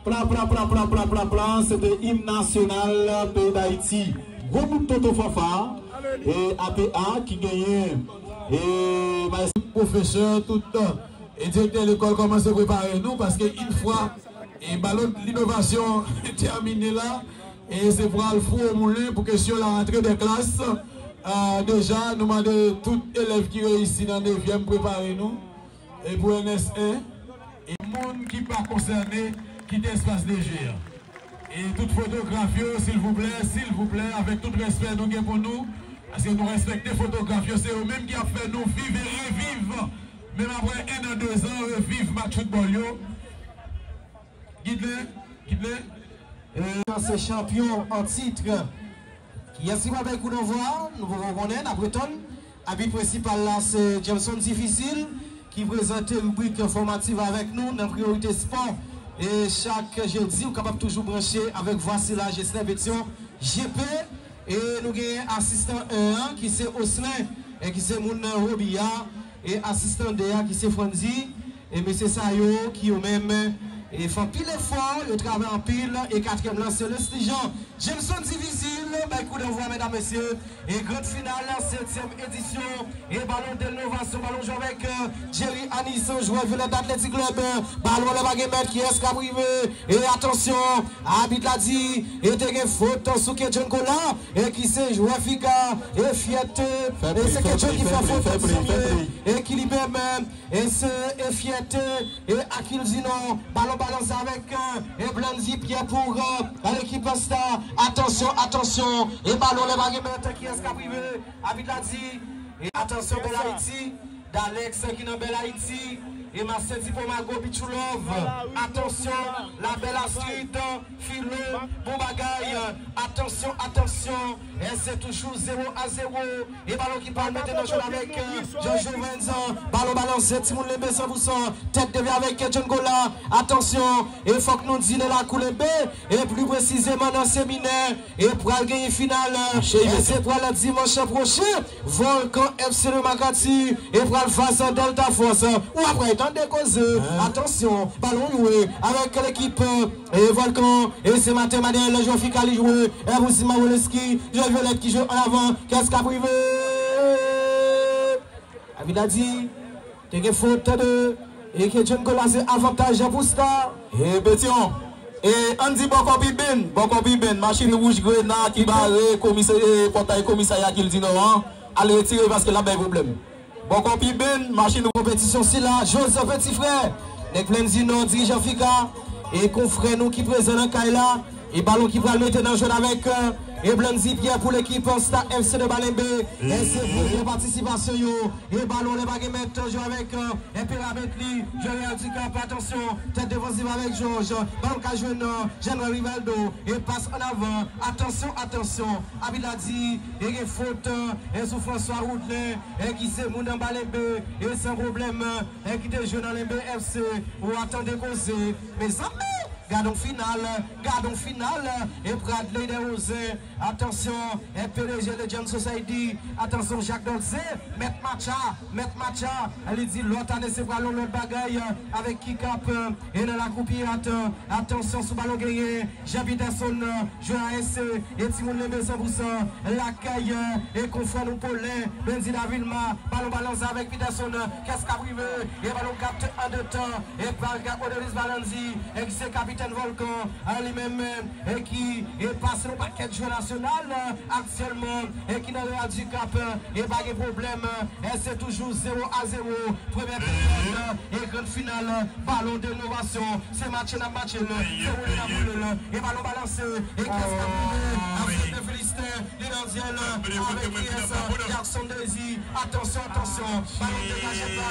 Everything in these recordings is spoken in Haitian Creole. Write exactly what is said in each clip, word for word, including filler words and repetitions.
Pla, pla, pla, pla, pla, pla, pla, se te im nasyonal peyi Dayiti. Gwo bout tonton Fafa, e A P A ki genyen, e maestro, pwofesè, tout, e direktè lekòl kòmanse prepare nou, paske yon fwa, e balon de l'innovation tèmine la, e se pral fou o moulen pou kesyon la rantre de klas. Ah, deja, nou mande tout elèv ki reyisi nan nevyèm prepare nou. E pou N S en, e moun ki pa konsène, kite espas de je a. E tout fotograf yo, silvouplè, silvouplè, avèk tout respè nou gen pou nou, paske nou respekte fotograf yo, se yo menm ki ap fè nou viv e reviv, menm apre en an, de zan, reviv match foutbòl yo. Gidle, Gidle. E se chanpyon an tit. Kiyès ki pral bay koudannvwa a? Nou poko konnen, n ap retann. Abit prensipal la se Jameson Difisil ki prezante ribrik enfòmativ avèk nou nan Priyorite Spò. E chak jedi, ou kapab toujou branche avèk Vwasi la Jesnè Petyon, J P. E nou gen asistan en an ki se Oslen, e ki se moun Robi a. E asistan de a ki se Frandy. E mesye sa yo ki yo menm, e fè anpil efò, yo travay anpil. E katriyèm lan se Leslie Jean. Jameson Difisil bay koudannvwa, medam, mesye. E grand final, setyèm edisyon. E balon de l'innovation, balon jwe avèk, euh, Jerry Anison, jwè Violette Athletic Club. Balon anlè, pa gen mèt, kiyès k ap rive? E atansyon, abit la di, e te gen fot sou Kedjon Kola, e ki se jwè Fika, e Fyète, e se Kedjon ki fè fot, e ki li menm, e se, e Fyète, e Akil Zinon, balon balanse avèk, euh, e Blandy Pierre pou, euh, lekip Star. Atansyon, atansyon, e balon anlè, pa gen mèt, kiyès k ap rive? Abit la di, e atansyon, Bèl Ayiti, Dalex ki nan Bèl Ayiti, e Master Dipo Mago Bichou Love. Atansyon, La Belle Astrid, Filo, bon bagay. Atansyon, atansyon, e se toujou zewo a zewo. E balon ki pral mete nan jwèt avèk, euh, Jean Jovens. Balon balanse, timoun Lenbe san pou san. Tèt devye avèk Kedjon Kola. Atansyon, e fòk nou di lè la kou Lenbe. E pli presizeman nan Seminè. E pral genyen final, euh, e se pral dimanch pwochen. Volcan F C de Makati. E pral fas Delta Force. Ou ap pral tande koze. Atansyon, balon jwe avèk lekip, euh, E Volcan, e se maten, maten, lè jwè Fika li jwe, e pou Zima Woleski, jwè Violette ki jwe an avan, kiyès k ap rive? Abit la di, te gen fot de, e Kedjon Kola se avantaj pou Star. E Petyon, e ann di bò kòb iben, bò kòb iben, machin wouj grena ki bare komisè, e pòtay komisarya Kildinò an, al retire paske l ap bay pwoblèm. Bò kòb iben, machin konpetisyon sila, Joseph Petit Frè, nèg Plèn di Nò, dirijan Fika, e konfrè nou ki prezan nan kay la, e balon ki pral mete nan jwèt avèk, euh, e Blandy Pierre pou lekip Star F C de Balenbe, e se premye patisipasyon yo, e balon lè pa gen mèt, jwe avèk, euh, e Pera Bentley, jwè Real di Cap, atansyon, tèt defansiv avèk Georges, balon ka jwenn, euh, Jean Rivaldo, e pas an avan, atansyon, atansyon, abit la di, e gen fot, e sou François Roudlin, e ki se moun anba Lenbe, e san pwoblèm, e ki te jwe nan Lenbe F C, ou a tande koze. Mezanmi, gadon final, gadon final, e Bradley Desrosiers, atansyon, e P D G Legend Society, atansyon Jacques Dolce, mèt match la, mèt match la, li di lòt ane se pral yon lòt bagay, avèk Kikap, e nan lakou Pirat, atansyon sou balon genyen, Jean Peterson, jwè A S C, e timoun Lenbe san pou san, lakay, e konfrè nou Paulin, Bendy Davilma, balon balanse avèk Peterson, kiyès k ap rive, e balon kapte an de tan, e pa Odelis Balandy, e ki se kapitèn Volcan, e li menm, e ki, e pase yon pakèt jwè nasyonal, aktyèlman, e ki nan Real di Cap, e pa gen pwoblèm, e se toujou zewo a zewo, premyè peryòd, e gran final, balon de l'innovation, se matche n ap matche l, se woule n ap woule l, e balon balanse, e kiyès k ap rive, Alfred de Philistin, li nan dyèl, avèk kiyès, Jackson Daisy, atansyon, atansyon, balon degaje pa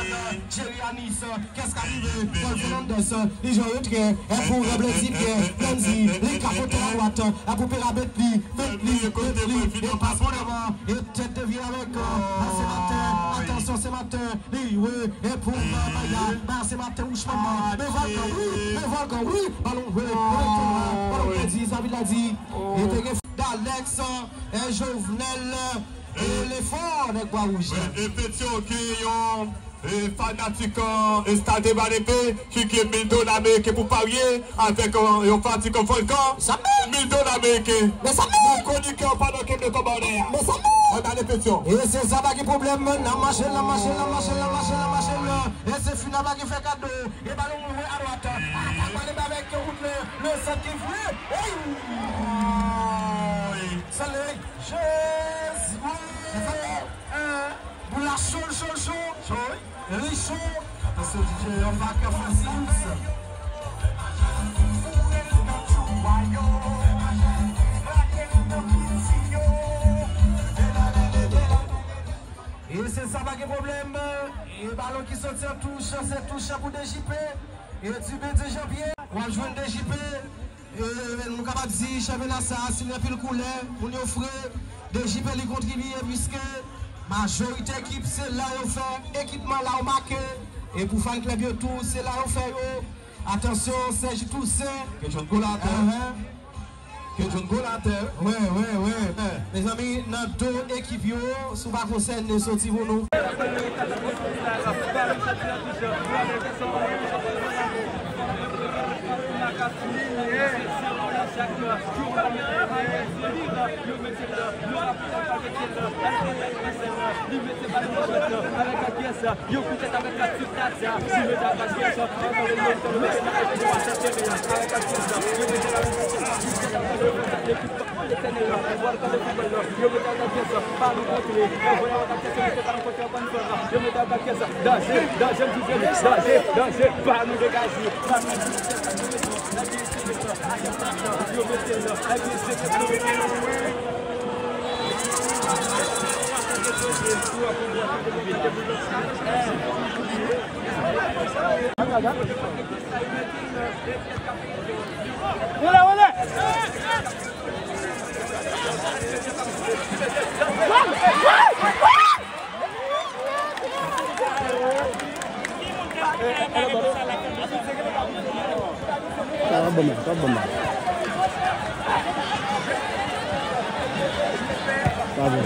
Jerry Anis, kiyès k ap rive, Paul Fernandes, li jwe an retrè, e pou Blandy Pierre, Blandy, li ka pote la dwat, e pou Pera Bentley, Bentley, Bentley, e pas pou devan, e tèt devye avèk, e se maten, atansyon, se maten, li jwe, e pou Maya, Maya se maten, wouch manman, men Volcan, wi, men Volcan, wi, balon, wi, balon pèdi, abit la di, e te gen Dalex, e Jovenel, e Lefò, nèg Bwa Wouj. E Petyon gen yon E fanatik, euh, Stade Malépée ki gen mil dola ameriken pou parye avèk, euh, yon fanatik Volcan. Mil dola ameriken. Mezanmi! Yon konikè pandan ke de kòmandè a. Mezanmi! Ann ale, Petyon. E se sa pa gen pwoblèm, n ap mache, n ap mache, n ap mache, n ap mache, n ap mache, n ap mache. E se final la ki fè kado. E balon woule adwat. Atak pale avèk wout le, le sant ki vle. Oy! Solèy! Jezi! Boul la cho, cho, cho, cho. Li cho. Atansyon, D J, yon vag Francis. E se sa, pa gen pwoblèm. E balon ki soti an touch, se touch pou D J P. E Dubé de Jean-Pierre. W ap jwenn D J P. E, nou kapab di, chanpyona sa a, si l gen anpil koulè, moun yo fre, D J P li kontribye, piske majorite ekip, se la yo fè ekipman, la yo make. E pou fan klèb yo tou, se la yo fè yo. Atansyon, Serge Toussaint. Ke John Golater. Ke John Golater. Wè, wè, wè. Mezanmi, nan do ekip yo, si w pa konsène, soti pou nou. Sa va bon, sa va bon. Sa bon.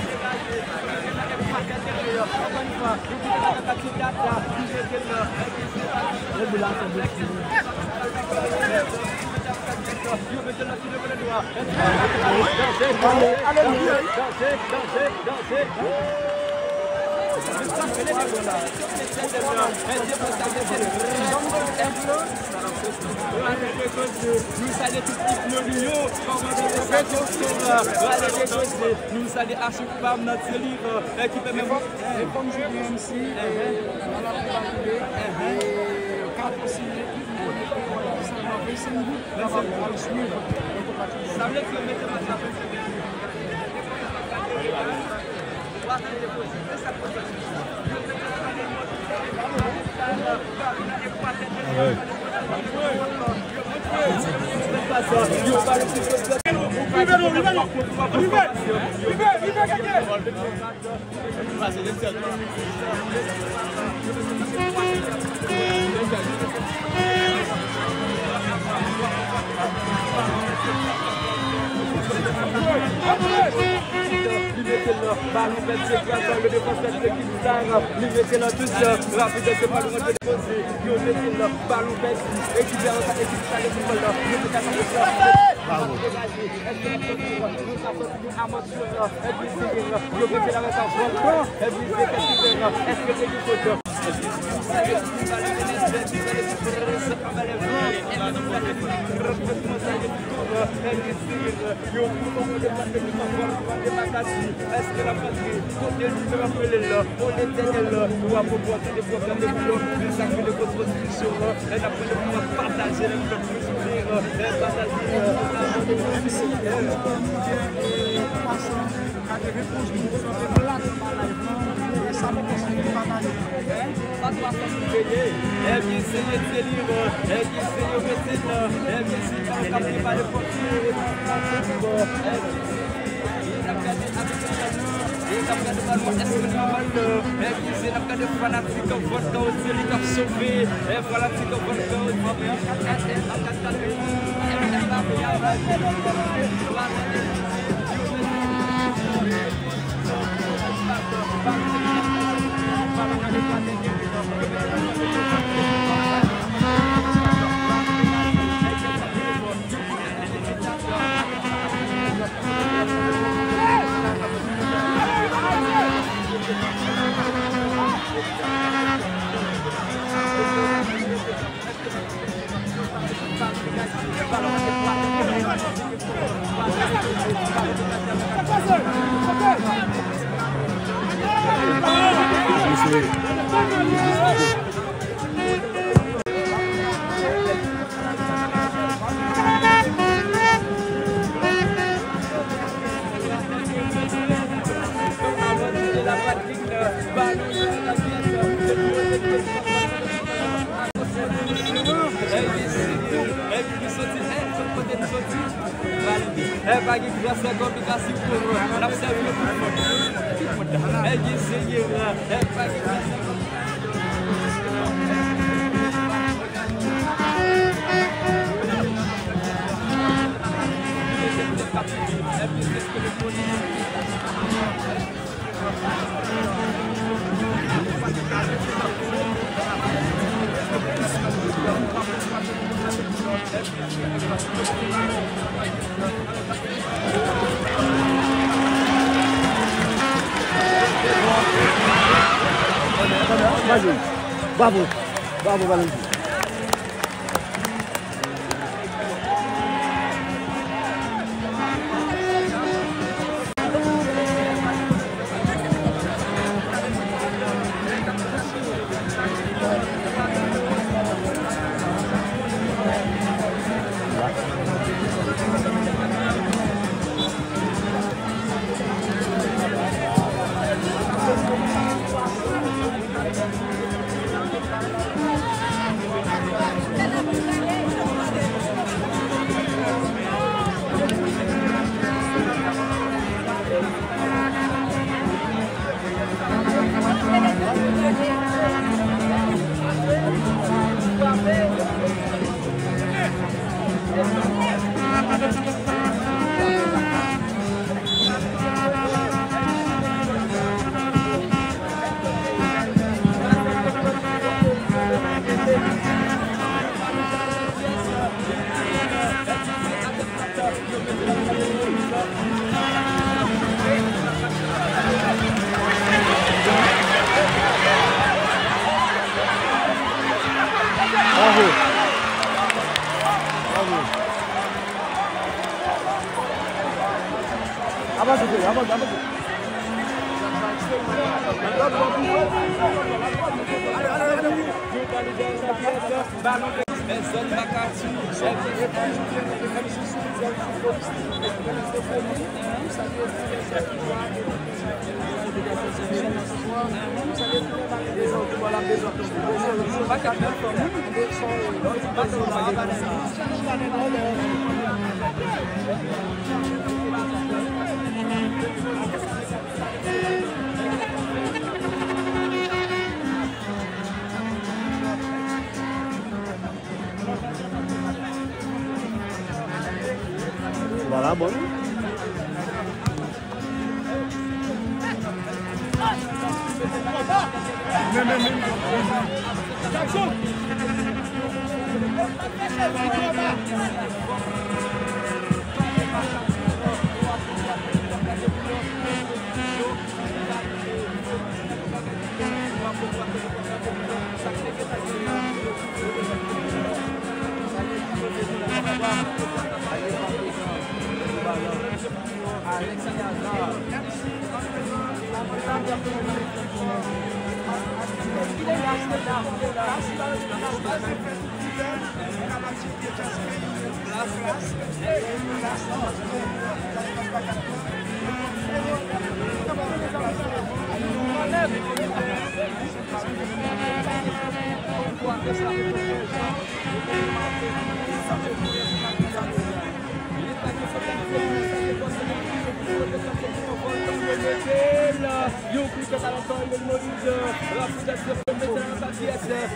Nou salye tout ekip nou yo. Nou salye Achik Pam nan Thierry, eh, ki pèmèt nou. Fòm jwe M C, eh, nou la pou ba koube, eh, kat osi, nou konekte, wala, sèlman vennsenk goud, nou ap al swiv. Sa vle di yo mete match la. Li mete l, balon pèdi, se gras a yon defansè de lekip sa a. Li mete l an touch, rapid, se pa l rantre depoze. Yo mete l, balon pèdi, ekip la, ekip sa, ekip la, yo mete l an touch. Bravo. Epi se, yo mete l avèk sa, Volcan, epi se, kèk ti fè, èske se ki fot? Yo tou fò mwen deplase pou sa pran demakasyon. Èske l ap rantre? Kote li menm ap rele l la? O Letènèl, ou ap konpòte de pwoblèm de boulò, de sa k rele kontradiksyon an. Lè n ap pran de moman pataje, lè n ap soufri, lè n pataje, lè n ap soufri. Gade repons nou, nou kanpe plat nan live lan, e sa nou konsidere pa nan live. Sa twa sa nou veye, èvye seye delire, èvye seye retene, èvye seye kap prepare fòk yo, èvye seye, èvye seye, n ap gade avèk chanjman, e n ap gade balon, èske l nòmal, èvye seye, n ap gade fanatik Volcan Thierry k ap sove, e fanatik Volcan Thierry, e, e, n ap gade Mbappé a, Mbappé a, Mbappé a. Balon nan ekate gen li nan Èpa gen gras la konplikasyon pou mwen. N ap sèvi yo pou tout moun. Èpa gen seyè la. Èpa gen gras la. Bravo. Bravo, Valentin. Bravo. Bravo. Avanse, Fede, avanse, avanse. Balon. Ba la bon.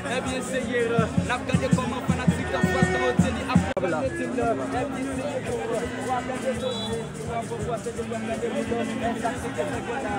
Ebyen, seye, n ap gade kòman fanatik Boston Celtics ap pran Boston. Ebyen, seye, bravo, bravo, se te mwen gade Boston, men sa se te fè la.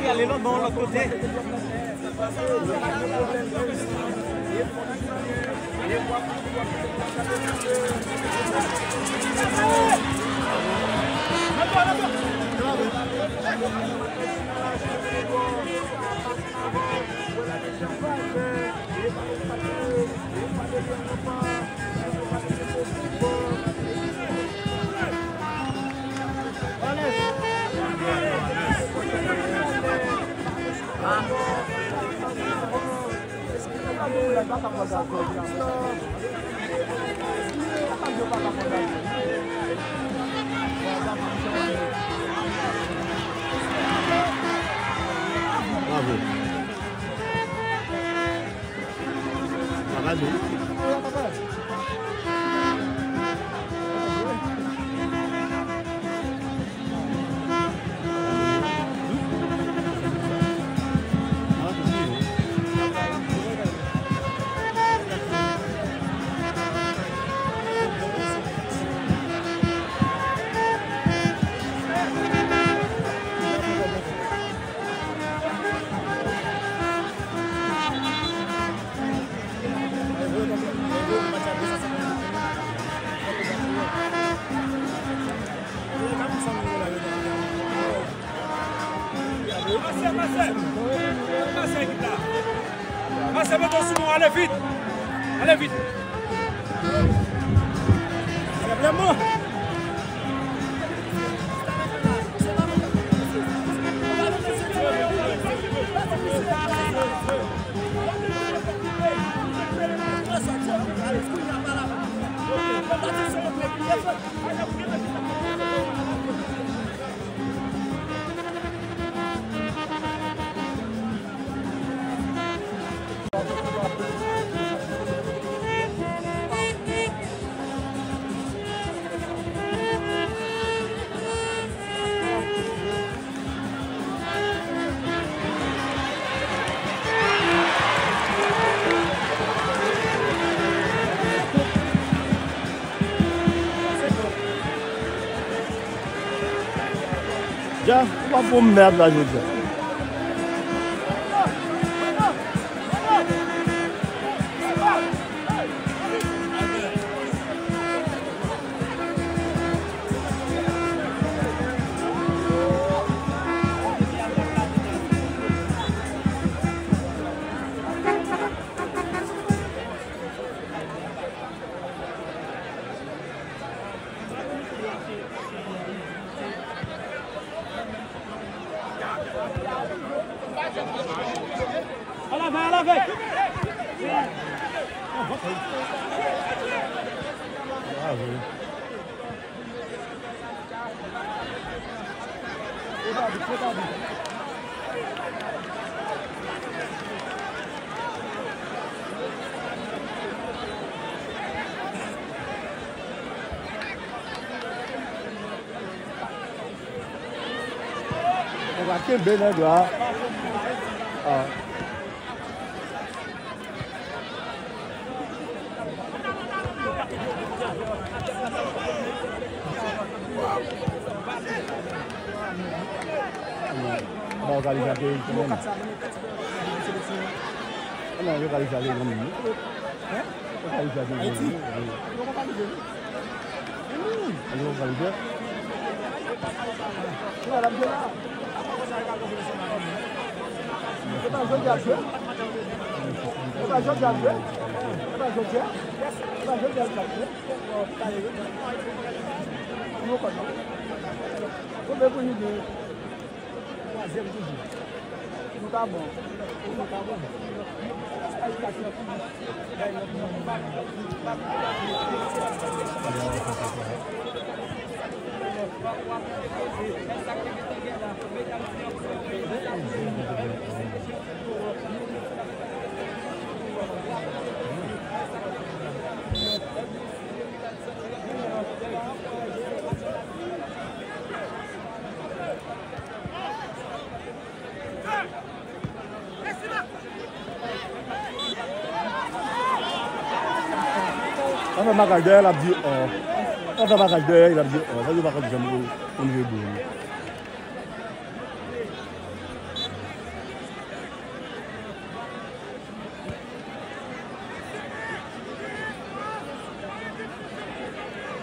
Li ale lòt bò, lòt kote. Bravo. Travay byen. Pase, pase. Pase, mete w sou mwen, ale vit. Ale vit. Senpleman. Ou pa pou mèd la jodi a. Nèg la kenbe nèg la. Ah. Ba yo kalifye ak Erik menm. Non, yo kalifye ak Erik menm. Yo kalifye ak Erik menm. Twazyèm toujou. Nou ta bon. Nou ta bon. Ann fè makak dèyè l ap di ò. Ann fè makak dèyè l ap di ò. Sa yo pa konn janm konn jwe boul.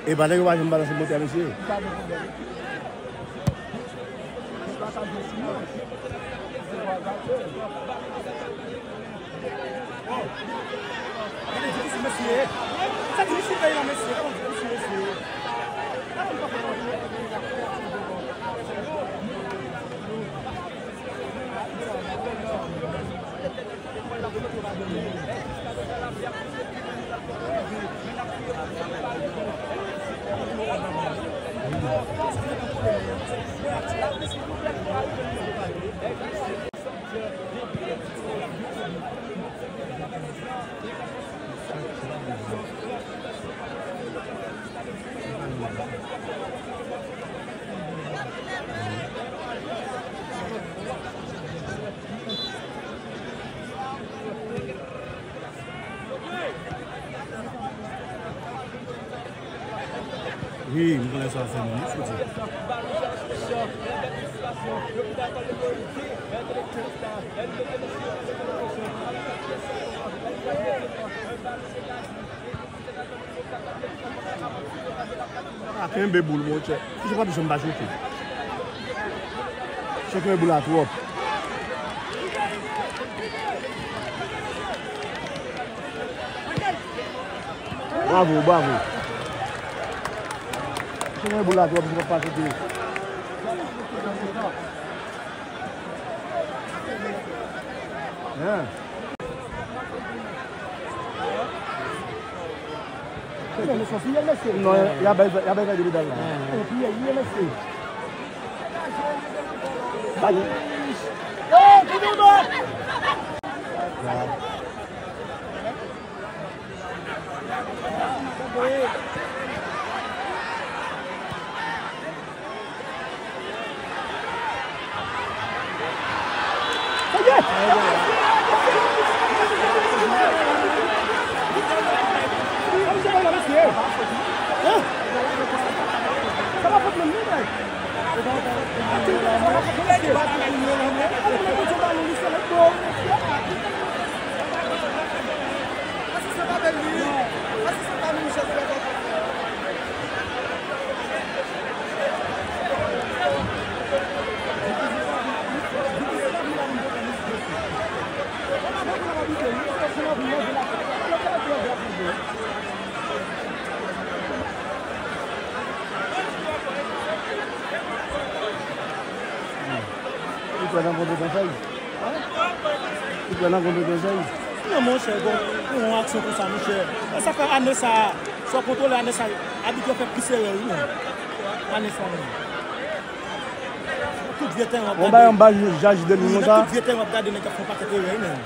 E pa nèg yo pa janm balanse motè a, mesye. Gade difisil mesye. Sa difisil peyi la mesye. Gade difisil mesye. Wi, m konnen sa w ap fè menm, wi, Fouti. Ah, kenbe boul, monchè. Misye pa bezwen m pa choke. Choke boul la twòp. Bravo, bravo. Choke boul la twòp, misye pa choke. Hein? Non, y a bay, y a bay de medal la. Bay. Li kwè nan konpetans a li. Li kwè nan konpetans a li. Non, monchè, bon, pou yon aksyon konsa, monchè. E sa fè ane sa, si w kontwole ane sa, abit yo fè plis erè, wi, menm. Ane sa, menm. Tout vye teren w ap gade. Yon bagay anba jaj de li konsa. Tout vye teren w ap gade, nèg ap fè yon pakèt erè, wi, menm.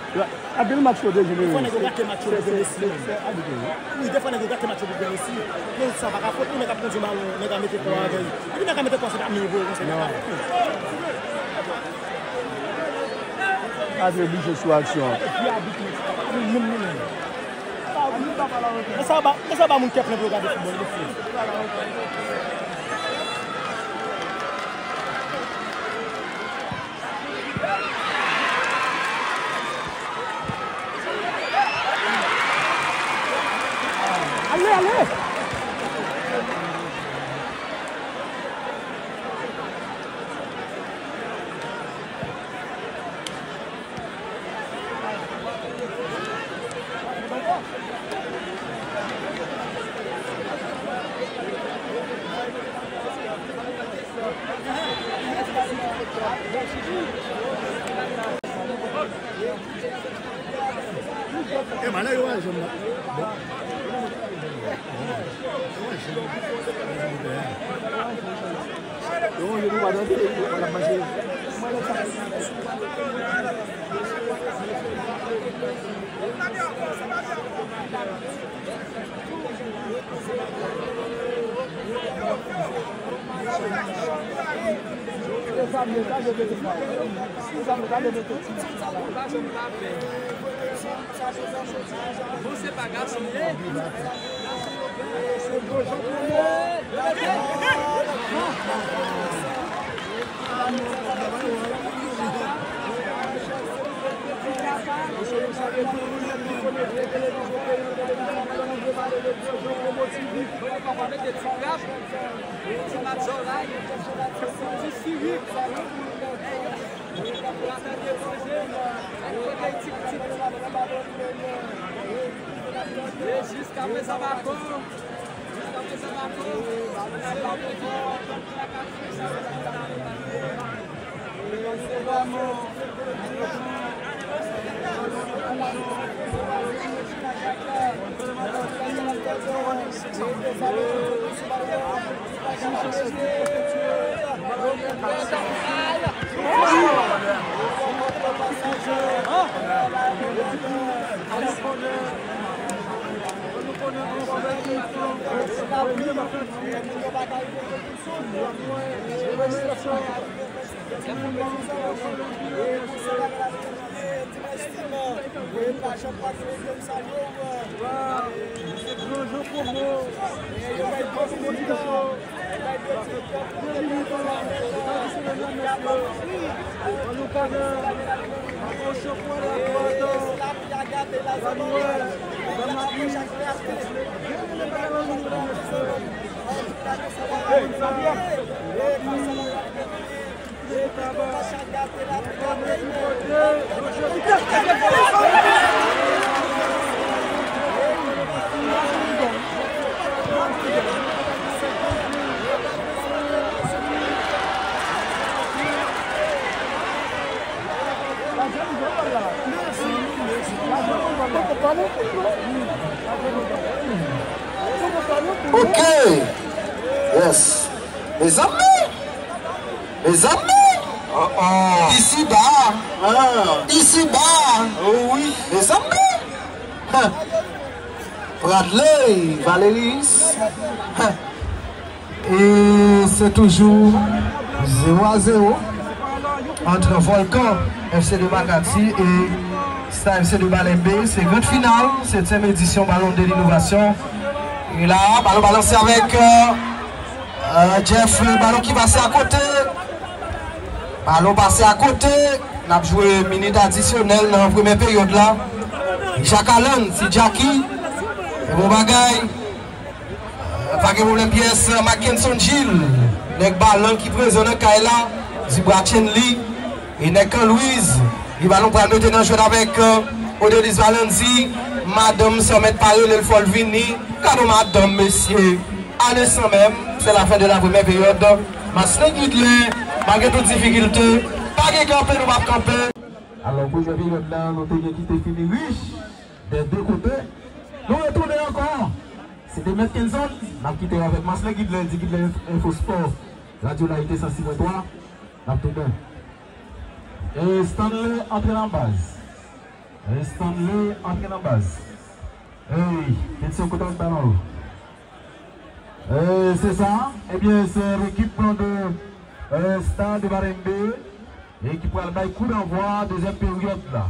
Anpil match yo dejenere. Defwa nèg yo rate match yo pou Messi. Se, se, se abitye, wi. Wi, defwa nèg yo rate match yo pou Messi. Men sa pa ka fòt li, nèg ap kondui balon, nèg a mete kò avè l. Epi nèg a mete kò, se pa men voye konsa, nèg a fòt li. Atre bouche sou aksyon an. Epi abit li, li menm, li menm. Sa, sa ba, sa ba moun kè plen pou yo gade foutbòl, mesye. Ale, ale! E malè yo wè jèm nan. Bon. Yo wè jèm. Yo wè jèm, yo pa tande, yo pa tande. Bon, se pa gason ye. Jiskaprezan, pa twò. Ok. Yes. Mezanmi. Mezanmi. Oh, oh. Isi ba. Ah. Isi ba. Oh, wi. Mezanmi. Huh. Bradley Valeris. Huh. E se toujou zewo a zewo ant Volcan F C de Makati e Star F C de Balenbe. Se gran final, setyèm edisyon Ballon de l'Innovation. E la, balon balanse avèk, euh, Euh, Jeff, euh, balon ki pase akote. Balon pase akote. N ap jwe minit adisyonèl nan premyè peryòd la. Jacques Allen, se Jackie. E bon bagay. Euh, pa gen pwoblèm pyès, euh, Mackenson Gilles. Nèg balan ki prezan nan kay la. Dibra Chenley. E nèg Can Louise, li balon pral mete nan jwèt avèk, euh, Odelis Valendy. Madanm san mèt pa rele l, fò l vini. Gade madanm, mesye. Ale san menm, se lafen de la premyè peryòd. Marcelin Gidlin, malgre tout difikilte, pa gen kanpe, nou p ap kanpe. Alò, premyè peryòd la, nou te gen ki te fini rich dè de kote. Nou retounen ankò. Se te Mèt Kenson, n ap kite w avèk Marcelin Gidlin, di Gidlin Info Sport, Radyo Layite san sis pwen twa. N ap tounen. E Stanley antre nan baz. E Stanley antre nan baz. Ey, Petyon, kote w met balon? E se sa. Ebyen, se lekip de, e, Stade Malembé, e ki pral bay kou danvwa dezyèm peryòd la.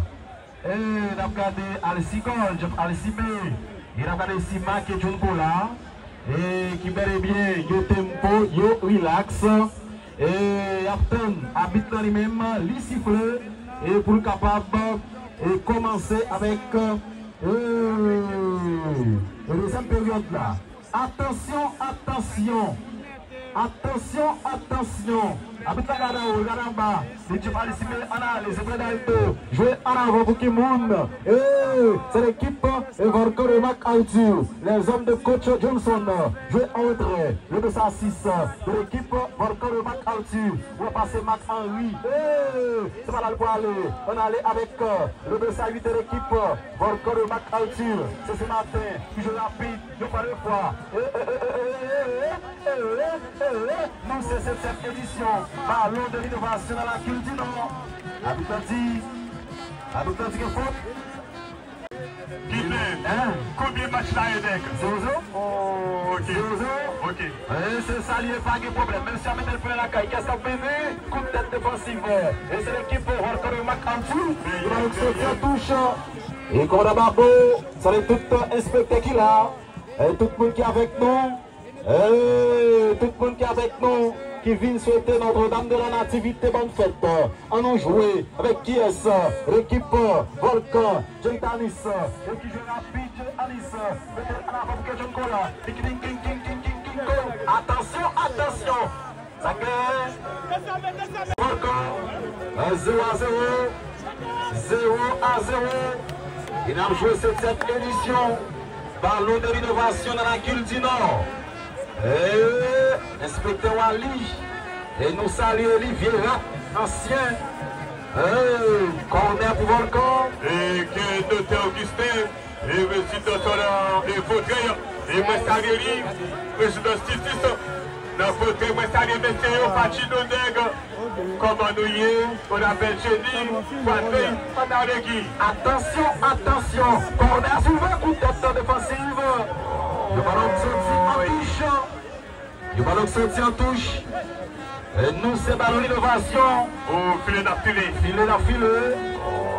E n ap gade Alcigol, Jeff Alcibé. E n ap gade Simak e John Cola. E ki bèl e byen, yo tempo, yo rilaks. E y ap tann abit lan li menm, li sifle. E pou l kapab, e kòmanse avèk, e, e dezyèm peryòd la. Atansyon, atansyon. Atansyon, atansyon. Abit la gade anwo, gade anba. Li tchip Alcibé, ann ale, se Fred Aldo. Jwe ann avan pou ki moun? E, se lekip, e, Volcan de Marc Arthur. Les hommes de coach Johnson. Jwe an retrè. Le de sa sis de lekip Volcan de Marc Arthur. Wè pase Marc Henry. E, se pa la l pwale. Ann ale avèk, e, le de sa uit de lekip Volcan de Marc Arthur. Se se maten. Ki jwe rapid. Yon fwa, de fwa. E, e, e, e, nou se setyèm edisyon Ballon de l'Innovation dans la Culture du Nord. Abit la di, abit la di gen fot. Gidlin, konbyen match la ye, nèg? Zero zero. Oh, ok. Zero zero. Ok. E se sa li ye, pa gen pwoblèm. Menm si a mete l pran lakay, kès k ap mennen? Kout tèt defansiv. E se lekip Volcan de Marc Arthur. Li va soti an touch. E kòmandan Babo, salye tout enspektè ki la. E tout moun ki avèk nou. E tout moun ki avèk nou, ki vin swete Notre-Dame de la Nativité bòn fèt. An nou jwe avèk kiyès? Lekip Volcan, Jeytanis. E ki jwe rapid, Jeytanis. Mete l an avan pou Kejon Kola. King, king, king, king, king, king, king. Atansyon, atansyon. Sa k genyen? Volcan, euh, zero a zero. Zero a zero. E n ap jwe setyèm edisyon Ballon de l'Innovation dans la Culture du Nord. E enspektè Wally. E nou salye li, vye rat, ansyen. E kònè pou Volcan. E ke Doktè Augustin. E prezidan Solan e Fotèy, e mwen salye li, prezidan Stitis, nan Fotèy, mwen salye mesye yo, Pachino nèg, kòman nou ye, on apèl Jenny, Fwatey, ann ale Guy. Atansyon, atansyon, kònè sou ven, kout tèt defansiv, yo balon soti an touch. Yo balon soti an touch. E nou se Ballon Inovasyon. O, file n ap file. File n ap file.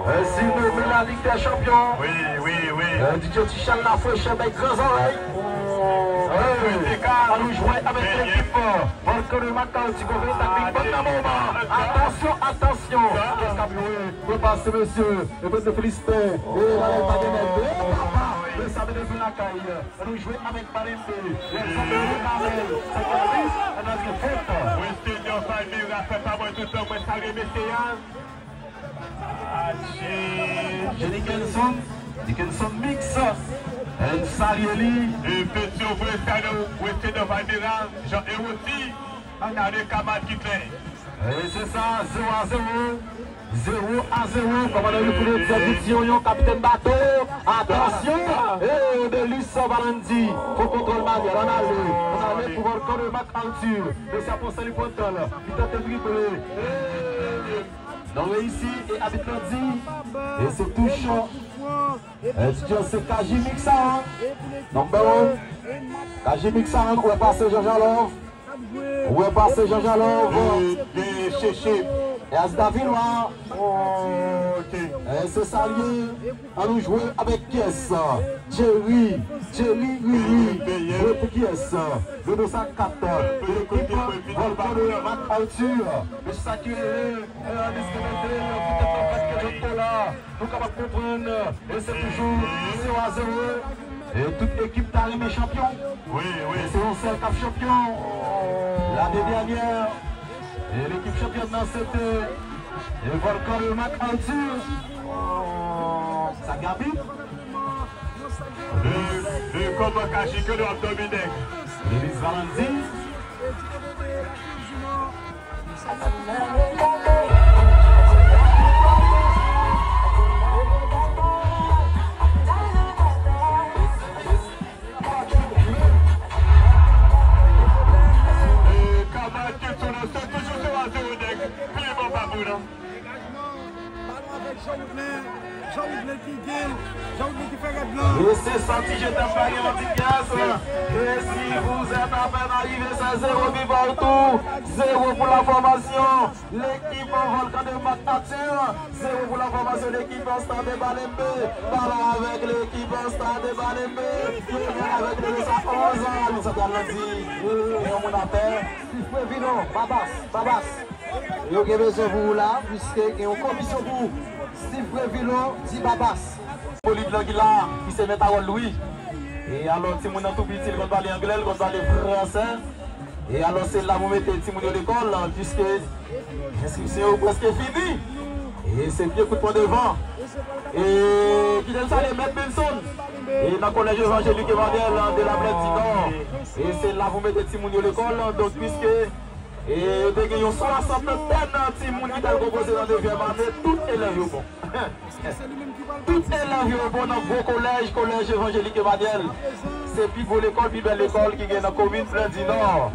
E, si nou vle la Ligue des Champions. Wi, wi, wi. E, D J Tichal la frechè bay gran zòrèy. O, e, an nou jwe avèk lekip Volcan de Marc Arthur, Gouvènman Taktik, bon nan moman. Atansyon, atansyon. Kès k ap jwe? Repase, mesye. Repase Filistin. E, la, pa gen nèg. E, papa. E, sa vin lakay. Nou jwe avèk Valente. Lè sa vin Kamèl. Sa ki alis, ann al gen fot. Westedor Palmera fè pa mwen toutan, mwen salye mesye a. Achi. Jenikenson. Jenikenson Mix. Ann salye li. E Petyon Vre Stano, Westedor Palmera, Jean Eroti. Ann ale Kamal Kitlè. E se sa, zero a zero. Zero a zero, kòmandan Louis Poulet, Zèdi Tiyoyon, kapitèn bato. Atansyon! E Odelis Valandy, fo kontwòl maryèl, ann ale. Ann ale pou Volcan de Marc Arthur. Mesye ap pran san li pran tan la. Li tante drible. E non reyisi, e abit la di. E se touch. E se Kaji Mix sa, hein. Number one. Kaji Mix sa, hein. Ou wè pase Jean Jean Love. Ou wè pase Jean Jean Love. Genyen Cheche. E Asda Vilwa. Ok. E Se sa l ye, ann nou jwe avèk kiyès? Jerry, Jerry Riri, jwe pou kiyès? Dodo sa kat, ekip Volcan de MacArthur. Men se sa ki rele, eh, Miss Rebelde, poutèt le fèt ke jodi la, nou kapab konprann, eh, se toujou zewo a zewo. E tout ekip ta renmen chanpyon. Wi, wi. Se yon sèl k ap chanpyon. Lane dènyè, e lekip chanpyòn nan se te, e Volcan de MacArthur. Sa Gabi? E, e kòman Kachike nou ap dòmi nèg? Denis Valentin. E, kamarad Kitson nan se toujou zewo a zewo nèg. Pye bò pa bon nan. Balon avèk Jean Woodley. Jean Woodley ki gen. Jean Woodley ki fè rèd lan. E se sa ti jèn ap bay yon ti pyès. E si vous êtes à peine arrivé, c'est zéro but partout. Zéro pour la formation. L'équipe Volcan de MacArthur, zéro pour la formation de l'équipe Stade Balembe. Ballon avec l'équipe Stade Balembe. Yo menm avèk le sa onz an. Alon santral nan di, gen yon moun atè. Steve Previlo, Babas, Babas. Yo gen bezwen pou ou la, piske gen yon komisyon pou ou. Steve Previlo, di Babas. Bolid lan ki la, ki se mèt a wòl li. E alò, timoun nan tou piti, li konn pale anglè, li konn pale fransè. E alò, se la pou mete timoun yo lekòl, piske enskripsyon yo prèske fini. E se pye kout pwen devan. E kite m salye Mèt Benson. E nan Kolèj Evanjelik Emmanuel de la Plaine du Nord. E se la pou mete timoun yo lekòl. Donk, piske, e, yo te gen yon swasantantèn timoun ki t al konpoze nan dezyèm ane, tout elèv yo bon. Tout elèv yo bon nan gwo kolèj, Kolèj Evanjelik Emmanuel. Se pi gwo lekòl, pi bèl lekòl ki gen nan komin Plaine du Nord.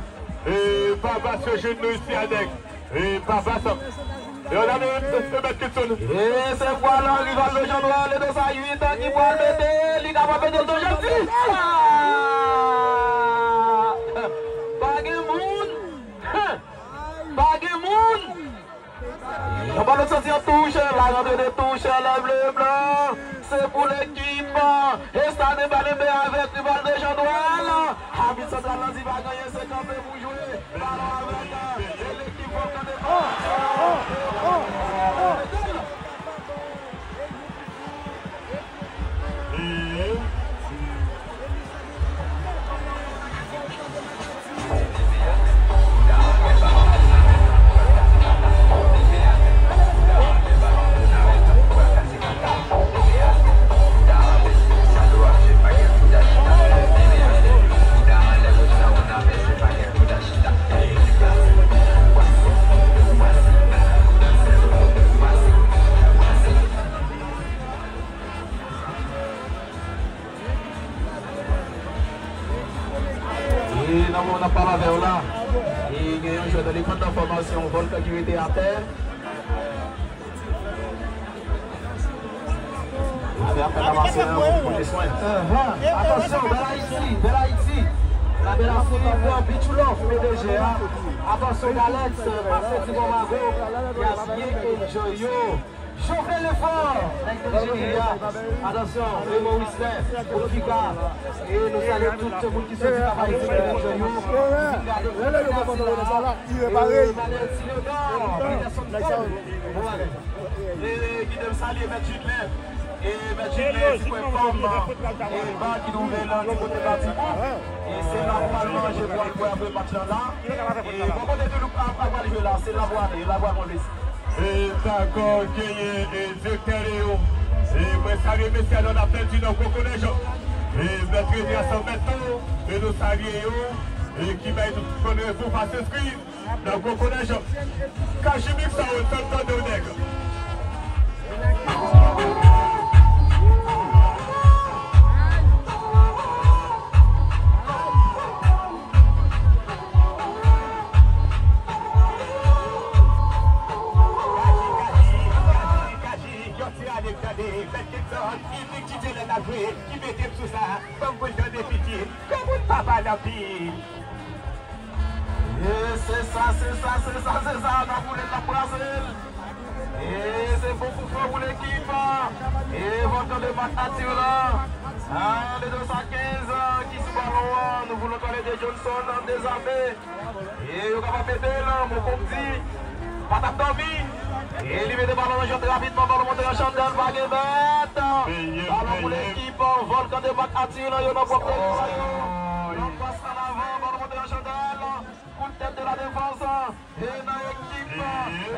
E Babas yo jwenn nou isi a nèg. E Babas. E yon ane, e Mèt Kitson. E se pral rival de Jean Noël, e de sa uit an ki pral mete, li kapab mete l de Jean Ti. Ah! Pa gen moun. Pa gen moun. Yon balon soti an touch, la rantre de touch, lè ble blan. Se pou lekip Stade Balembe avèk rival de Jean Noël. Abit santral lan di pa gen anyen, se kanpe pou jwe. Balon avèk, e lekip Volcan de. E nan moman n ap pale avè w la, e gen yon jwè nan lekòl nan fòmasyon Volcan ki rete atè. Fè apèl a Marcelin pou pote swen. Atansyon, Bèl Ayiti, Bèl Ayiti. La Bèl Ayiti pran Beach Love, P D G a. Atansyon, Galèt, pase Ti Bon Mago, y ap byen enjoy yo. Jovenel Lefort, nèg T G I a. Atansyon, Raymond Wisley, Ofika. E nou salye tout moun ki soti Kap Ayiti, ki vin jwenn nou, ki vin gade kout finasyon la. E Daniel Sinodor, Peterson Paul. Bon bagay. E kite m salye Mèt Jidlè. E Mèt Jidlè, ti kwen fanm, e ba ki twouve l di kote Batibou. E se la pou al manje, pou al bwè apre match la la. E bò kote tou nou ap, ap al jwe la, se la pou ale, la pou al manje. E dakò, genyen, e direktè Leo. E mwen salye mesye a nan lapèl di nan gwo kolèj. E mèt Rene a san mèt tou, e nou salye yo. E ki bay tout kòd pou pase skri nan gwo kolèj. Kachimik sa yo, fè m tande w nèg. Yon ti rale tande, fèt kèk zòn, ki dik didye lè n ap jwe, ki mete m sou sa, ban m pran jan de pitit, granmoun pa pale anpil. E se sa, se sa, se sa, se sa, n ap boule l, n ap brase l. E se bon kout fè pou lekip, Atir la. Ah, de dos a kenz, ah, ki sou balon an. Nou voulons parler de Johnson, ah, Desabe. E yo kapab mete l, ah, bon, kòm di, pa t ap dòmi. E li mete balon nan jwèt rapidman, balon monte nan chandèl, pa gen mèt. Balon pou lekip, ah, Volcan de Mac Atir la, yo nan pwòp tèritwa yo. Long pas an avan, balon monte nan chandèl. Kout tèt de la defans. E nan ekip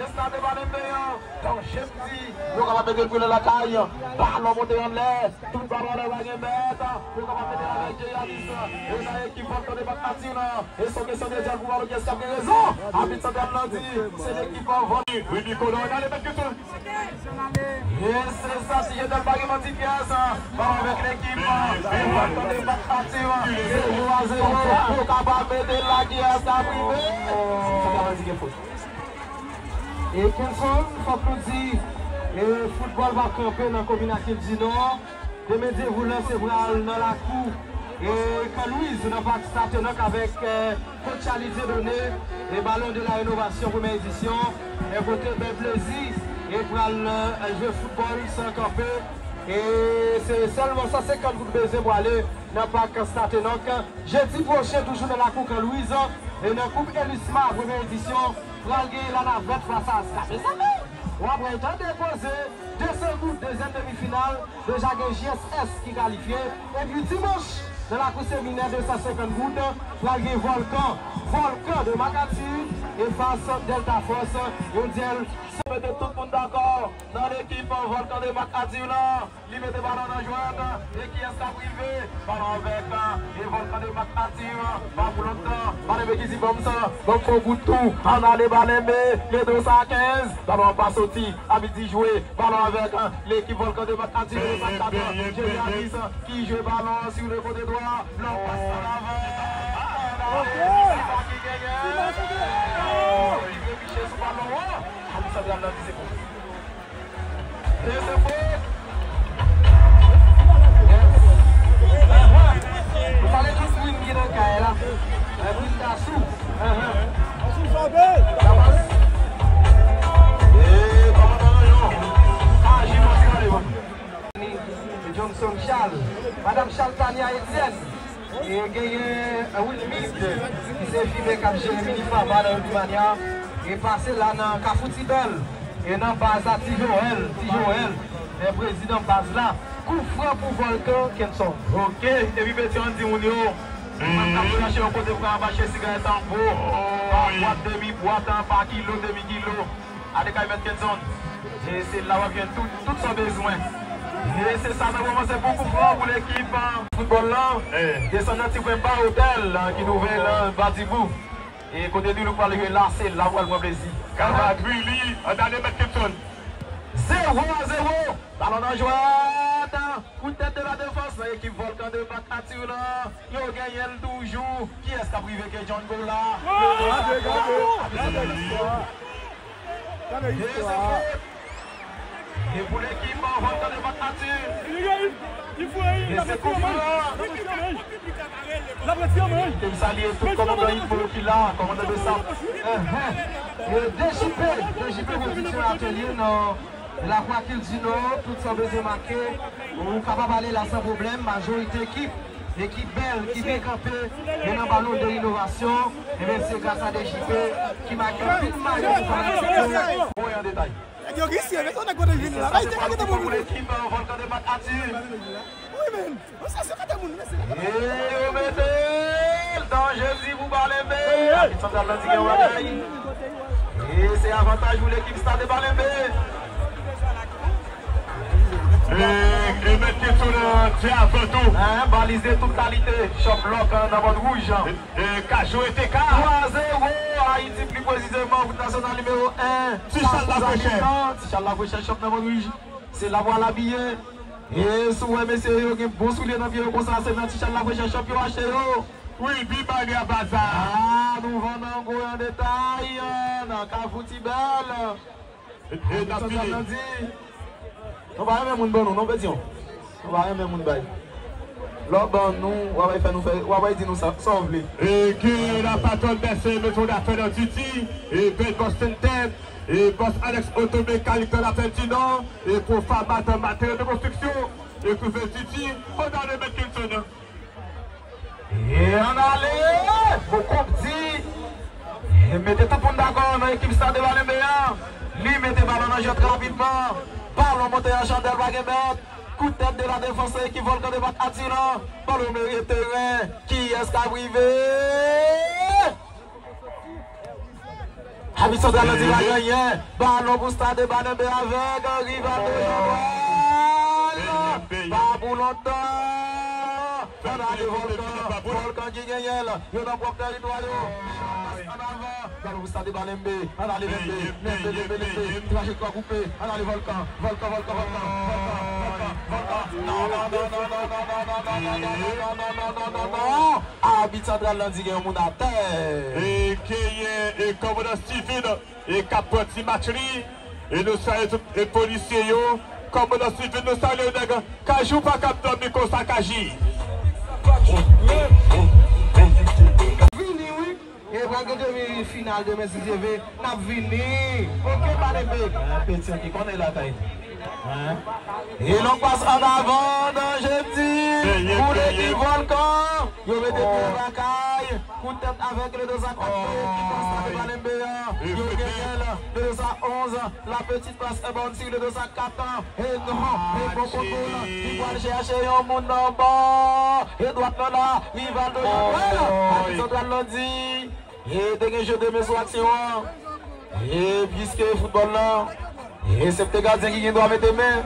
Estade Balenbe an, Tanjemdi, yo kapab mete l pile lakay. Balon monte anlè, tout balon anlè, pa gen mèt. Yo kapab mete l avèk Jeyanis. E nan ekip Volcan de Mac Atir la, e se yon kesyon de dyal pou balon, kiyès k ap gen rezon? Abit santral la di se lekip Volcan. Wi, Nicolas, nan le mèt ke E se sa, si je te pa gen manti pyès, balon avèk lekip Volcan de Mac Atir, zewo a zewo, yo kapab mete l la, kiyès k ap rive? Fò kapab di gen fot. E Kenson, fòk nou di, e foutbòl pa kanpe nan komin Akil di Nò. Demen Dyevou lanse pral nan lakou, e, Kan Louise nan pak Statenòk avèk, e, Coach Charly Dieudonné, e Ballon de la Rénovation, premyè edisyon, e kote bèl plezi, e pral, e, jwe foutbòl san kanpe. E se sèlman san senkant goud bezwen pou ale nan pak Statenòk. Jedi pwochen, toujou nan lakou Kan Louise, e nan Koup Elisma, premyè edisyon, pral gen Lanavèt fas a Aska. Mezanmi, w ap wè, tande koze, de san goud, dezyèm demi final, deja gen J S S ki kalifye. Epi dimanch, nan lakou Seminè, de san senkant goud, pral gen Volcan, Volcan de Mac Atir, e fas Delta Force, yon dyèl. Mete tout moun dakò nan lekip Volcan de Mac Atir la. Li mete balon nan jwèt, e kiyès k ap rive? Balon avèk, e Volcan de Mac Atir, pa pou lontan. Balenbe ki di, ban m sa, ban m fè yon bout tou. Ann ale Balenbe, le dos a kenz. Balon an pa soti, abit di jwe. Balon avèk, e, lekip Volcan de Mac Atir, e Mac Atir, Jerialis ki jwe balon an sou le kote dwa. Long pas an avan. Ann ale, se sa ki genyen. Li repiche sou balon an. Abit santral la di se pou E se fot. Yes. Nou salye tout moun ki nan kay la. Edwin Dasou. Aham. Damas. E kòmandan Rayon. Aji Matigali, wi. Johnson Charles. Madanm Charles Tania Etienne. E genyen, e, Wilmide, ki se fimè k ap jere Minifama nan Ribimania, e pase la nan Kafou Ti Bèl, e nan baz la Ti Joel, Ti Joel, e prezidan baz la. Kout fran pou Volcan, Kenson. Ok, epi Petion di moun yo, moun k ap chache yon kote pou ka mache sigarèt an gwo, pa bwat, demi bwat, pa kilo, demi kilo. Ale kay Mèt Kenson. E se la w ap jwenn tout, tout sa w bezwen. E se sa nan moman, se pou kout fran pou lekip, e, foutbòl lan. Desann nan ti kwen ba otèl, e, ki twouve l anba Dibou. E kote Dilou pral jwe la, se la w pral pran plezi. Kavadri li, ann ale Mèt Kenson. Zewo a zewo. Balon nan jwèt. Kout tèt de la defans nan ekip Volcan de Mac Atir lan. Yo genyen l toujou. Kiyès k ap rive ke John Gola? Gade, gade, gade istwa. Gade istwa. E pou lekip Volcan de Mac Atir. E se kout fran. N ap retire men. N ap retire men. Te m salye tout kòmandan Yitmo ki la, kòmandan Besap. Enhen. E D J P, D J P pwodiksyon atèlye nan Lakou Akil di Nò, tout sa w bezwen make, ou kapab ale la san pwoblèm. Majorite ekip, ekip bèl, ki byen kanpe, e nan Ballon de Innovation, ebyen, se gras a D J P ki make anpil mayo pou fanatik yo. Voye an detay. Nèg yo visye, men se yon nèg kote l vin la. Sa se pral pou lekip Volcan de Mac Atir. Wi, men. Bon, sa se kote moun, men se la. E yo mete l nan jezi pou Balenbe. Abit santral lan di gen bagay. E se avantaj pou lekip Stade Balenbe. E, e Mèt Kenson nan tè avan tou. Hein, baliz de tout kalite. Chòp lòk, hein, nan mòn wouj. E, e Kajou e T K. Twa zewo, Ayiti pli presizeman, wout nasyonal nimewo en. Ti Chal Lafrechè. Ti Chal Lafrechè, chòp nan mòn wouj. Se la pral abiye. E si w wè mesye yo gen bon soulye nan pye yo konsa, se nan Ti Chal Lafrechè chòp yo achte yo. Wi, Bibani a Baza. Ah, nou vann an gwo an detay, nan Kafou Ti Bèl. E, e, n ap fini. Santan nan di, nou pa renmen moun ban nou, non, Petion? Nou pa renmen moun bay. Lè w ban nou, w ap fè nou fè, w ap di nou sa, sa w vle. E gen la patwòn bèse, mezon dafè nan Titi, e Bèl Bòs Sentèn, e Bòs Alex Oto Mekanik nan Lafèt di Nò, e Profa Matan Materyèl de Konstriksyon. Ekriven Titi, ann ale Mèt Kenson. E ann ale! Bon, Koup di, e mete tout moun dakò nan ekip Stade Balenbe an. Li mete balon nan jwèt rapidman. Balon monte an chandèl, pa gen mèt. Kout tèt de la defans nan ekip Volcan de Mac Arthur lan. Balon mete teren. Kiyès k ap rive? Abit santral nan di la genyen. Balon pou Stade Balenbe avèk Rivaldo Jean-Noël. Pa pou lontan. Ann ale Volcan. Volcan ki genyen l. Yo nan pwòp tèritwa yo. Ann avan. Balon pou Stade Balenbe. Ann ale Lenbe. Lenbe, Lenbe, Lenbe. Trajektwa koupe. Ann ale Volcan. Volcan, Volcan, Volcan. Volcan, Volcan. Non, non, non, non, non. Abit santral lan di gen yon moun atè. E genyen, e kòmandan Steven, e k ap pran ti match li. E nou salye tout, e polisye yo. Kòmandan Steven, nou salye w, nèg. Kaji w pa kab dòmi konsa, Kaji. Vini, wi. E pral gen demi final demen, si Dye vle. N ap vini. Oke, pa de bèk. Hein, Petion ki konnen lakay. Hein? E long pas ann avan, danje di pou lekip Volcan. Yo mete pye lakay. Kout tèt avèk le dosa kat pou ekip Stade Balenbe an. Yo genyen l. Le dosa onz. La petite passe, e bon, si le dosa kat. E non, e bon kontwòl. Li pral chèche yon moun nan bò. E dwat lan la. Rivaldo Jean-Noël. Abit santral lan di. E te gen je de men sou aksyon an. E piske foutbòl lan, e se te gadyen ki gen dwa mete men.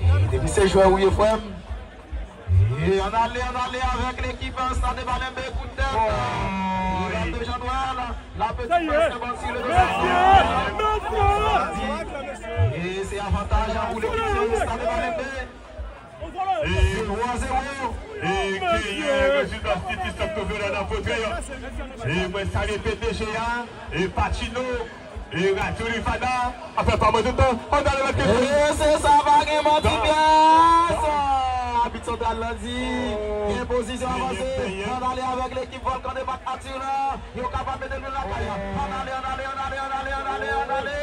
E depi se jwè ou ye, frè m. E ann ale, ann ale avèk lekip Stade Balenbe, kout tèt. Rivaldo Jean-Noël, la petite passe, bon, si le dosa. E se avantaj pou lekip Stade Balenbe. E, e genyen rezidans Titi Santo Viola nan fotèy. E mwen salye P D G a, e Pacino, e Radyo Rifana, afè pa mwen tout tan, ann ale Mèt Kenson. E se sa, pa gen manti pyès. Abit santral lan di, gen pozisyon avanse, ann ale avèk lekip Volcan de Mac Arthur lan. Yo kapab mete l lakay. Ann ale, ann ale, ann ale, ann ale, ann ale, ann ale.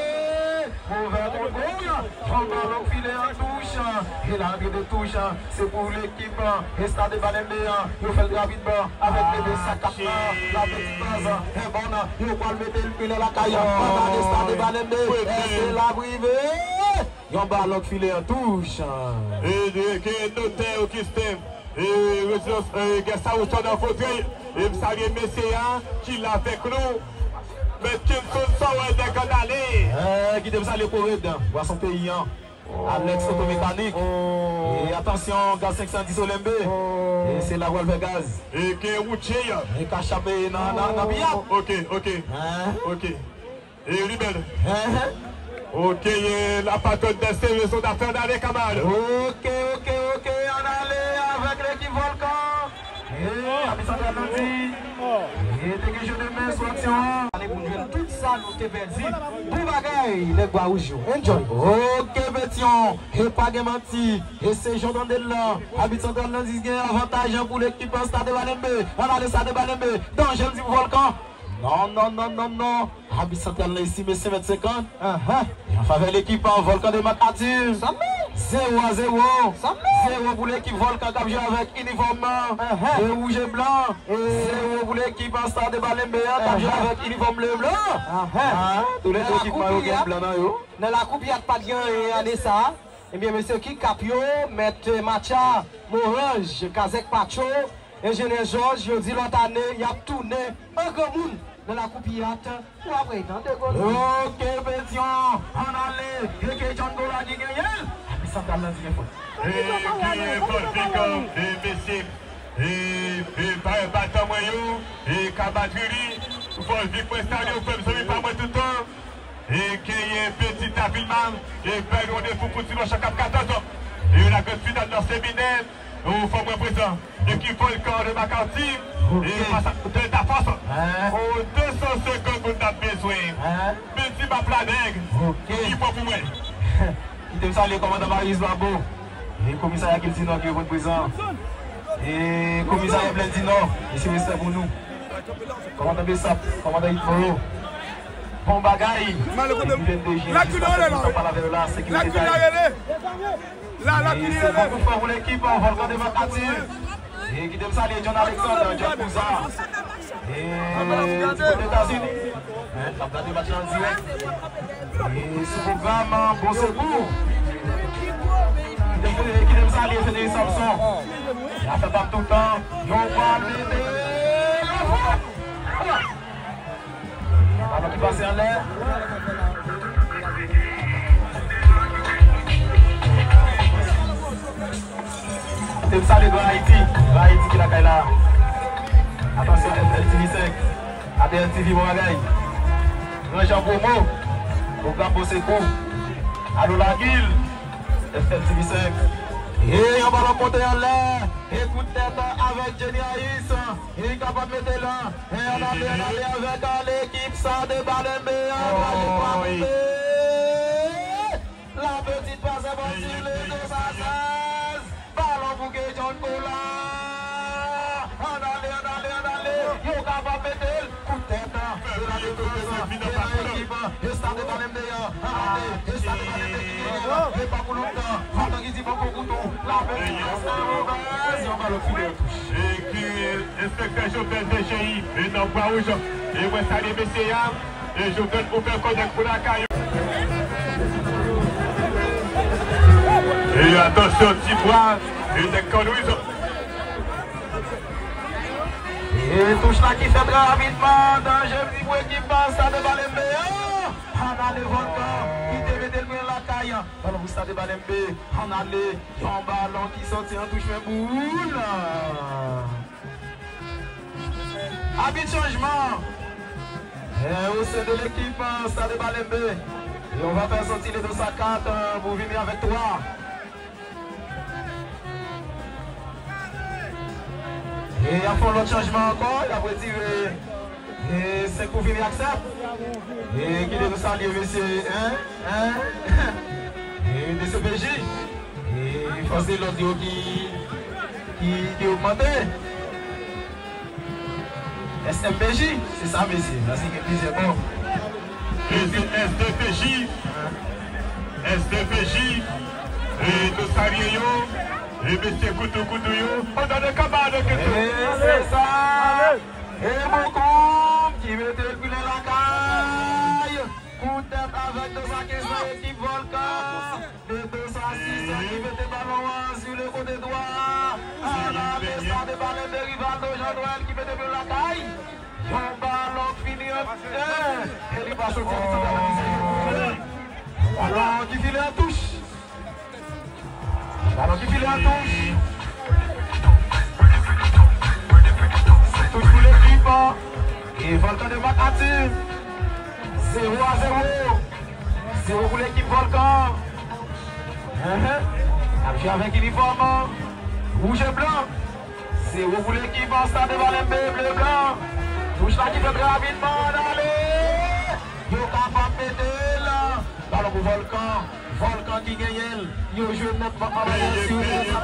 Movè kontwòl. Yon balon file an touch. E la antre de touch. Se pou lekip Stade Balenbe an. Yo fè l rapidman avèk le dosa kat lan. La petite passe. E bon, yo pral mete l lakay. Ann ale Stade Balenbe. Èske l ap rive? Yon balon k file an touch. E, e, ke notè Augustin. E, rezidans, e, Guest House nan fotèy. E m salye mesye a ki la avèk nou. Mèt Kenson, sa w wè nèg ann ale. E, kite m salye Kored, bwason peyi an. Alex Otomekanik. E atansyon, gaz senk san dis Olenbe. E se la pral fè gaz. E gen Woutje. E ka chape nan, nan, nan piyat. Oke, oke. Hein? Oke. E li bèl. Hein? Oke, e la patwòn dèsè rezon dafè, ann ale, kanmarad. Oke, oke, oke, ann ale avèk lekip Volcan. E, abit santral lan di. E, te gen je de men sou aksyon an. Ale pou n jwenn tout sa nou te pèdi. Bon bagay, nèg Bwa Wouj yo. Enjoy. Oke, Petion. E pa gen manti. E se jan w tande l lan. Abit santral lan di gen avantaj pou lekip Stade Balenbe. Ann ale Stade Balenbe. Danje l di pou Volcan. Non, non, non, non, non. Abit santral lan estime se mèt senkant. Anhan. E an favè lekip Volcan de Mac Arthur. Sa men. Zewo a zewo. Sa men. Zewo pou lekip Volcan k ap jwe avèk inifòm, anhan, e wouj e blan. E zewo pou lekip Stade Balenbe an k ap jwe, anhan, avèk inifòm le blan. Anhan. Tou le de ekipman yo gen blan nan yo. Nan lakou piyat pa t gen anyen ane sa a. Ebyen, mesye Kikap yo, mèt Matcha, Moranj, Kazèk Patcho, Enjenyè Jòj, yo di lòt ane, y ap tounen an granmoun nan lakou piyat pou apre tande gòl. Oke, Petion, ann ale, e ke John Gola ki genyen l. Abit santral lan di gen fòt. E genyen fòt, e mesye, e, e, ba-, batan mwen yo, e ka batri li, Volvic mwen salye w, frè m, zanmi pa mwen tout tan. E genyen Petit Avilman, e bèl randevou pou dimanch an k ap katòz an. E la gran final nan Seminè, ou fò mwen prezan. Ekip Volcan de Mac Arthur, e fas a Delta Force. O de san senkant moun n ap bezwen. Petit Bap la nèg, ki pran pou mwen. Kite m salye kòmandan Marius Babo. E komisarya kilti Nò ki reponn prezan. E komisarya Blen di Nò, mesye respè pou nou. Kòmandan Besap, kòmandan Itforo. Bon bagay. Li vin de jwe jis la, se ki sa pale avè yo la, se ki detay. E se bon kout fò pou lekip Volkan de Mak Ativ. E kite m salye John Alexander, John Bouza. E ti bout Etazini. N ap gade match la an dirèk. E sou pwogram, Bon Sekou. Kite m, kite m salye Federic Samson. L ap fè bab toutan. Yon bab mete. Balon ki pase anlè. Te m salye Gran Ayiti. Gran Ayiti ki lakay la. Atansyon, F L T V senk. A T L T V, bon bagay. Gran Jan Pwomo. Pwogram Bon Sekou. Alo Lagil. F L T V senk. E yon balon pote anlè. E kout tèt avèk Jenny Hayes. E li kapab mete la. E ann ale, ann ale avèk, a, lekip Stade Balenbe an. Trajèktwa koupe. La petite passe est bonne sur le dos à seize. Balon pou Kejon Kola. Ann ale, ann ale, ann ale. Yo kapab mete l. Kout tèt. E la defans. E la ekip Stade Balenbe an. Ann ale. E Stade Balenbe ki genyen. E pa pou lontan. Volkan ki di bon pou koutou. La petite passe est mauvaise. Yon balon filè. E ki Enspektè Jovenel D J I, e nan Bwa Wouj, e mwen salye mesye a, e Jovenel pou fè kònèk pou lakay. E atansyon, Ti Bwa, e nèg Kandriz. E touch la ki fèt trè rapidman, danje pou ekip Stade Balenbe an. Ann ale Volkan, ki te mete l pran lakay. Balon pou Stade Balenbe, ann ale. Yon balon ki sòti an touch men boul. Abit chanjman. Euh, au sein de l'équipe, euh, Stade Balenbe. Et on va faire sortir les deux à quatre, euh, pour venir avec trois. E y ap fè yon lòt chanjman ankò, y ap retire, e, senk pou vini ak sèt. E kite nou salye mesye, en, en, e D C P J. E fòs de lòd yo ki, ki, ki ogmante. S M P J, se sa mesye, paske gen plizyè bò. E se S D P J, S D P J, e nou salye yo, e mesye Koudou Koudou yo, pandan de kanmarad ki tou. E se sa, e Boukoum ki mete l pi lwen lakay, kout tèt avèk de sa kenz nan ekip Volkan. De dos a sis ki mete balon an sou le kote dwa. Ann ale Stade Balenbe, Rivaldo Jean Noël ki mete pye lakay. Yon balon fini an tè. E li pa soti an tou. Balon ki file an touch. Balon ki file an touch. Touch pou lekip, e Volkan de Mak Ativ. Zewo a zewo. Zewo pou lekip Volkan. Enhen. N ap jwe avèk inifòm wouj e blan. Zewo pou lekip Stade Balenbe, ble blan. Touch la ki fèt rapidman, ann ale. Yo kapab mete l. Balon pou Volkan. Volkan ki genyen l. Yo jwe nètman an aryè sou de sa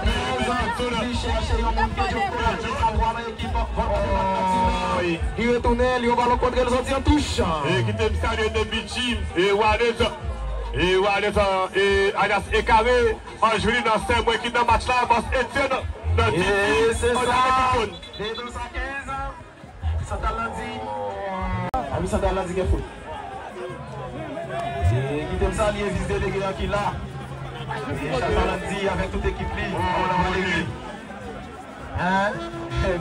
trèz. Li chèche yon moun ke Djoko la te ka vwa nan ekip Volkan de Mak Ativ la. Li retounen, li yon balon kontre, l sòti an touch. E kite m salye de Bichi, e Walez, e Walez, e alyas Ekare, Anjeli nan sè mwen ki nan match la, bòs Etienne, nan Didi, e se sa. De dos a kenz. Sandal Landy. Ami Sandal Landy gen fout. E kite m salye vis delege an ki la. E Sandal Landy avèk tout ekip li. Kòman nan Valeri? Hein?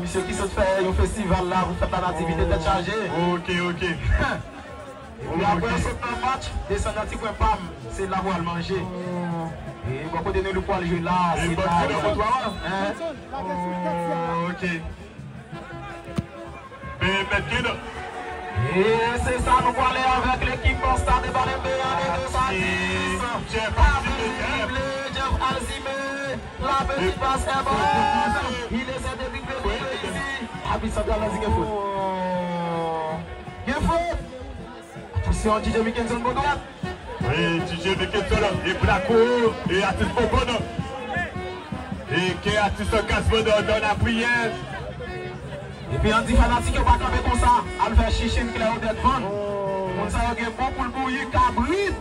Misye ki sot fè yon festival la pou fèt la nativite tèt chaje. Ok, ok. Epi apre yo sot nan match, desann nan ti kwen pa m, se la pou al manje. E bò kote Nelou pral jwe la, se la. Hein? Ok. Ben, mèt Kid. E se sa, nou prale avèk lekip Stade Balenbe an de dos a dis. Jeff Alcime. Jeff Alcime. La petite passe est bonne. Il essaie de dribbler, dribbler ici. Abit santral la di gen fout. Gen fout. Atansyon, D J Mickenson bò dwat. Wi, D J Mickenson, e Blako, e atis Bonbon. E ke atis Gazman nan, nan lapriyè. Epi Andy fanatik yo pa kanpe konsa, al fè chichin klè Odette Van. Moun sa yo gen bon poul bouyi, kabrit.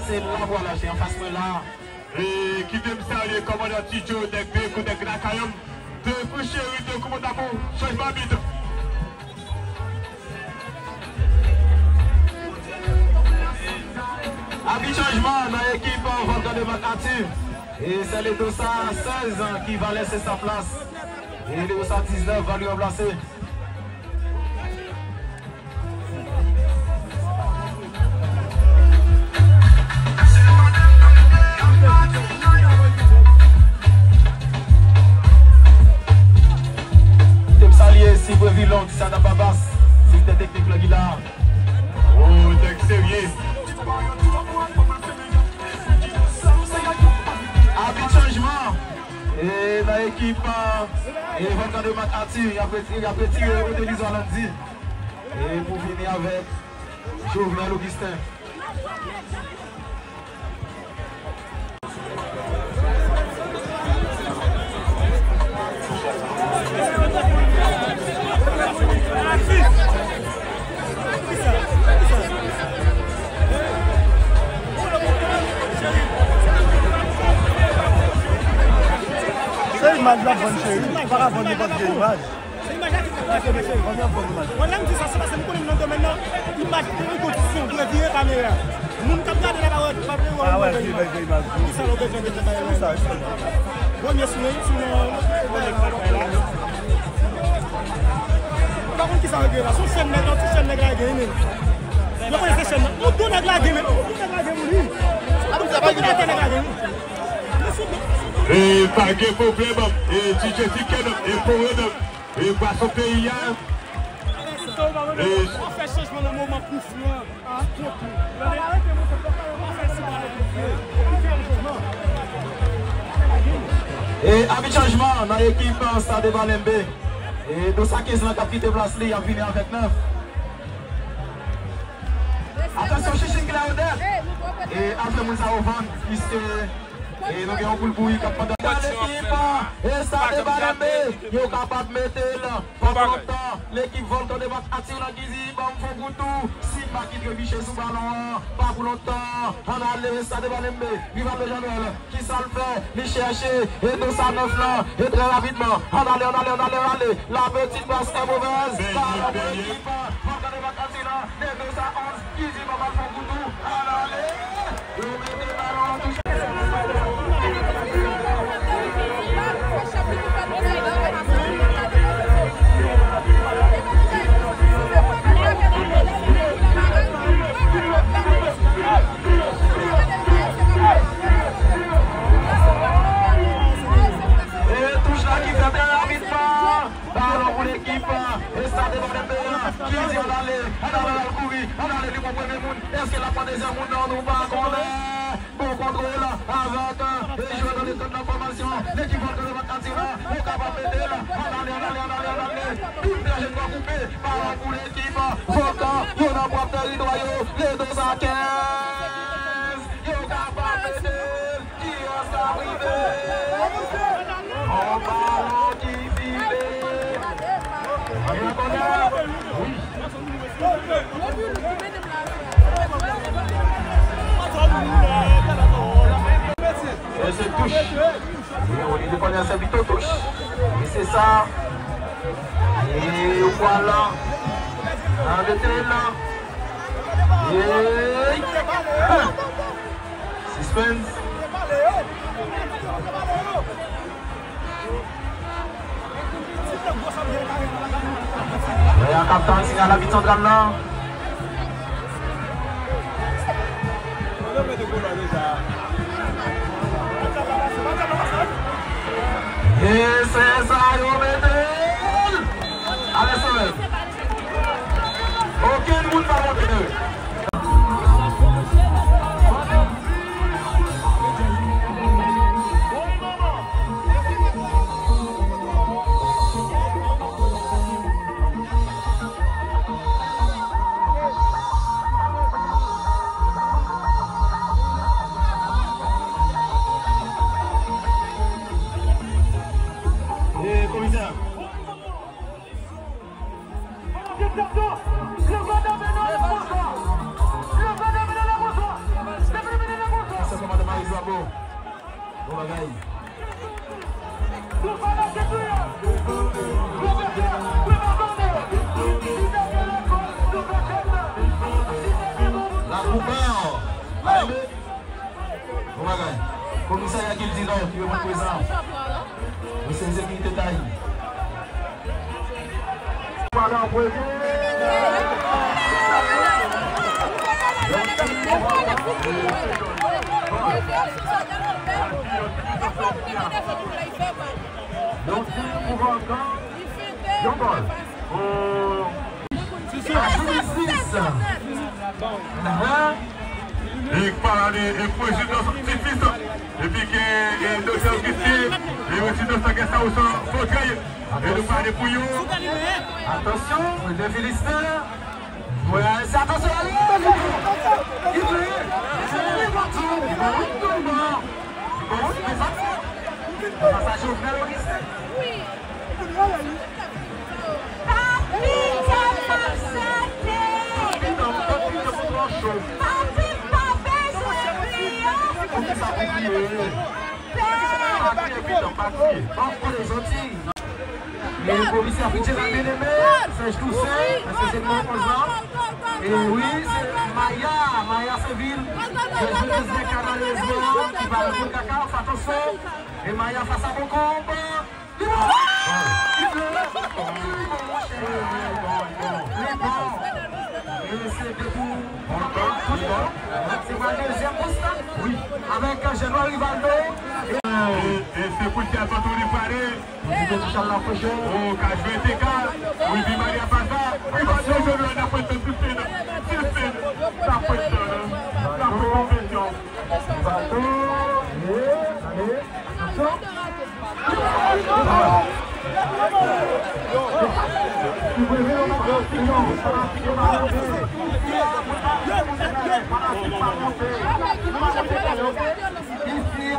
Se la vwala, se anfas mwen la. E kite m salye kòmandan Ti Djo, nèg Grekou, nèg Lakayòm, Grekou cheri, Grekou mon amour, chanjman abit. Abit chanjman nan ekip Volkan de Mak Ati. E se Ledosa sèz ki va lese sa plas. E Ledosa diznèf va li ranplase. Kite m salye Sylvain Vilon, Tisana Babas, direktè teknik lan ki la. O, nèg serye. Abit chanjman. E nan ekip, e, Volkan de Mak Ati, y ap reti-, y ap retire Odelizor Landy. E pou vini avèk Jovenel Augustin. Se imaj la vann, cheri. Ou pa ka vann nenpòt vye imaj. Se imaj la ki fè pase, mesye. Mwen, lè m di sa, se paske m konnen m nan domèn nan, imaj de yon kondisyon pou vire kamera. Moun k ap gade la pa wè, pa vle wè. Ah ouais, vye, vye imaj. Ki sa nou bezwen de fè bagay la? Sa, sa. Premye sou, sou, ou pa konn ki sa yo gen la. Se yon chèn nèg, yon ti chèn nèg la gen, men. Yo konnen se chèn nan. Yon tou nèg la gen, men. Yon tou nèg la gen, wi. Yon tou nèg la gen, wi. E pa gen pwoblèm, e D J Ticket, e Foreman, e bwason peyi a. E w ap fè chanjman nan moman koufran. E abit chanjman nan ekip Stade Malembe. E Dosa kenz lan k ap kite plas li, y ap vini avèk nèf. Atansyon, Chichik la yo nèt. E afè moun sa yo vann, piske e nou gen yon poul bouyi k ap pandan. Lekip Stade Malembe, yo kapab mete l. Pa pran tan, lekip Volkan de Mak Ati lan ki di ban m fon goutou. Simba ki trebiche sou balon an, pa pou lontan. Ann ale, Stade Malembe, Rivaldo Jean-Noël, ki sa l fè? Li chèche, e Dosa nèf lan, e trè rapidman. Ann ale, ann ale, ann ale, ann ale. La petite passe est mauvaise. Balon pou lekip Volkan de Mak Ati lan, e Dosa onz. Ki di ban m al fon goutou, ann ale. Yo mete balon an touche. E touch la ki fèt trè rapidman. Balon pou lekip Stade Malembe an, ki di ann ale, ann ale, ann al kouri, ann ale, li pran premye moun. Èske l ap pran dezyèm moun? Non, nou pa konnen. Bon kontwòl avèk, e, jwè nan lekòt nan fòmasyon. Lekip Volkan de Mak Ati lan, ou kapab mete l. Ann ale, ann ale, ann ale, ann ale. Tout trajektwa koupe. Balon pou lekip Volkan. Yo nan pwòp tèritwa yo. Ledosa kenz. Yo kapab mete l. Kiyès k ap rive? On balon ki vire. Ann pran kònè. Wi. E se touch. E on li depann a sèvi to touch. E se sa. E vwala. Arete la. Yey! Suspense. Lè a k ap tann sinyal abit santral la. E se sa yo mete l. Ale Solèy. Okenn moun pa monte. La Couleur. Bon bagay. Komisarya Kilti Nò ki reponn prezan. Misye Ezeki Tetayi. Yon gòl. Ajoute six. Ahan. E parade e prezidans Tifis. Epi gen, e, doktè Augustin, e, prezidans la gen sa ou san fotèy. E nou pale pou yo. Atansyon, de Filistin. Mwen, se atansyon, ale! Li vle! Li vle! Li vle! Li vle! Li vle! Li vle! Sa Jovenel Augustin. Papi, sa m ap chante. Papi, pa bezwen kriye. Pè. Bon, ale, Zanti. E komisè Fitzgerald Bien-Aimé, Serge Toussaint, èske se nimewo onz lan? E wi, se Maya, Maya Sainvil, jwèz de Descartes malerezman, ki pa rann kaka, fè atansyon. E Maya fas a Bokonb. Li bon! Li bon! Li bon, monchè! Li bon! E se de pou Bokonb. Se pa dezyèm pous la? Wi. Avèk Jean-Noël Rivaldo. E, e se pou Thiago Touré pare. Pou Tito Tichal la freche. O, ka jwe T K. Wi, Di Maria pasa. Wi, pa de jwe, n ap pran tan, Silfin. Silfin. N ap pran tan, n ap pran konpetyon. Baton. Ye, ale. Atansyon. Isi a,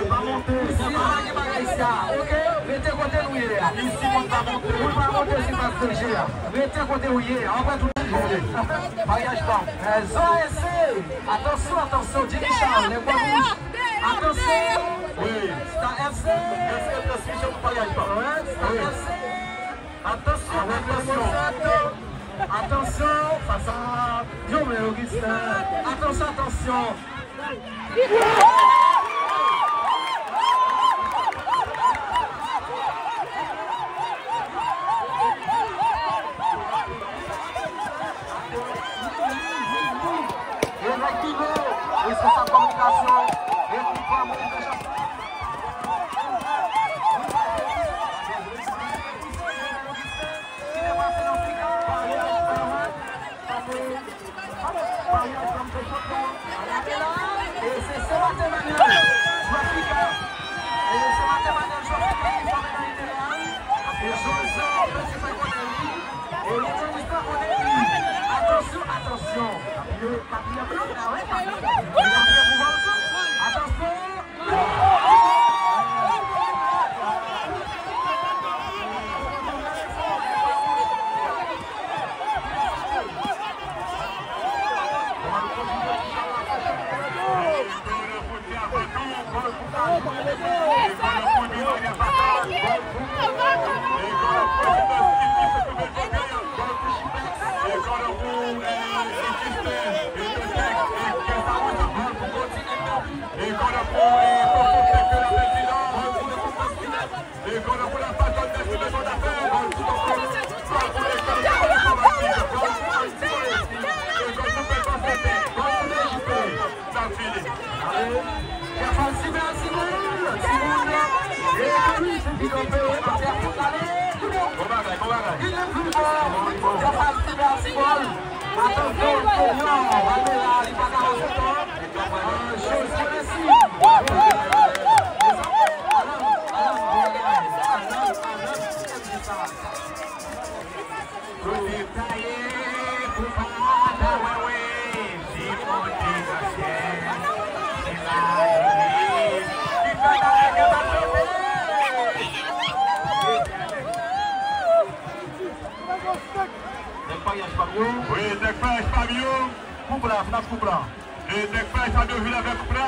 pa monte. Isi a, pa gen bagay isi a. Oke, rete kote nou ye a. Isi, moun pa monte. Moun pa monte si pas de je a. Rete kote ou ye a. Anpre tout moun. Maryaj pa. Zò ese. Atansyon, atansyon, Jimmy Charles, lè gwa wouj. Atansyon. Wi. Star F C. Èske transmisyon pou Maryaj pa? Wi, Star F C. Atansyon, atansyon. Atansyon, fas a Jovenel Augustin. Atansyon, atansyon. Eric Pino, responsab kominikasyon, Eric Pino, E se Sébastien Manuel, jwè Fika. E Sébastien Manuel, jwè Fika, ki fòme nan lide la. E Joseph, Joseph fè konnen li. E Leonel Wisla konnen li. Atansyon, atansyon. Papi, papi, papi, papi. Atansyon. E kòdè pou, e, Fofo Pèp de la Bèl Vila. E kòdè pou la patwòn dèsine zòn afè. Gòl pou Fofo. Gòl pou Lektè. Gòl pou Fofo. E gòl pou Pèp Afwote. Gòl pou Lejipe. Sa fini. Rafael Cyber, Cyber. Timoun. E Karis ki kanpe atè pou ale. Bon bagay, bon bagay. Li leve pi fò. Rafael Cyber, Cyber. Atansyon, Fabien, Valmera, li pa ka rantre tan. José Messi. Kote ta ye, pou pa ta wè, wè. Si kote ta ye, se la yo ye. Ki fè ta ye, ke ta chante. Nèg maryaj pa m yo. Wi, nèg maryaj pa m yo. Koup la, fin ap koup la. E nèg maryaj pa m yo vin avèk koup la.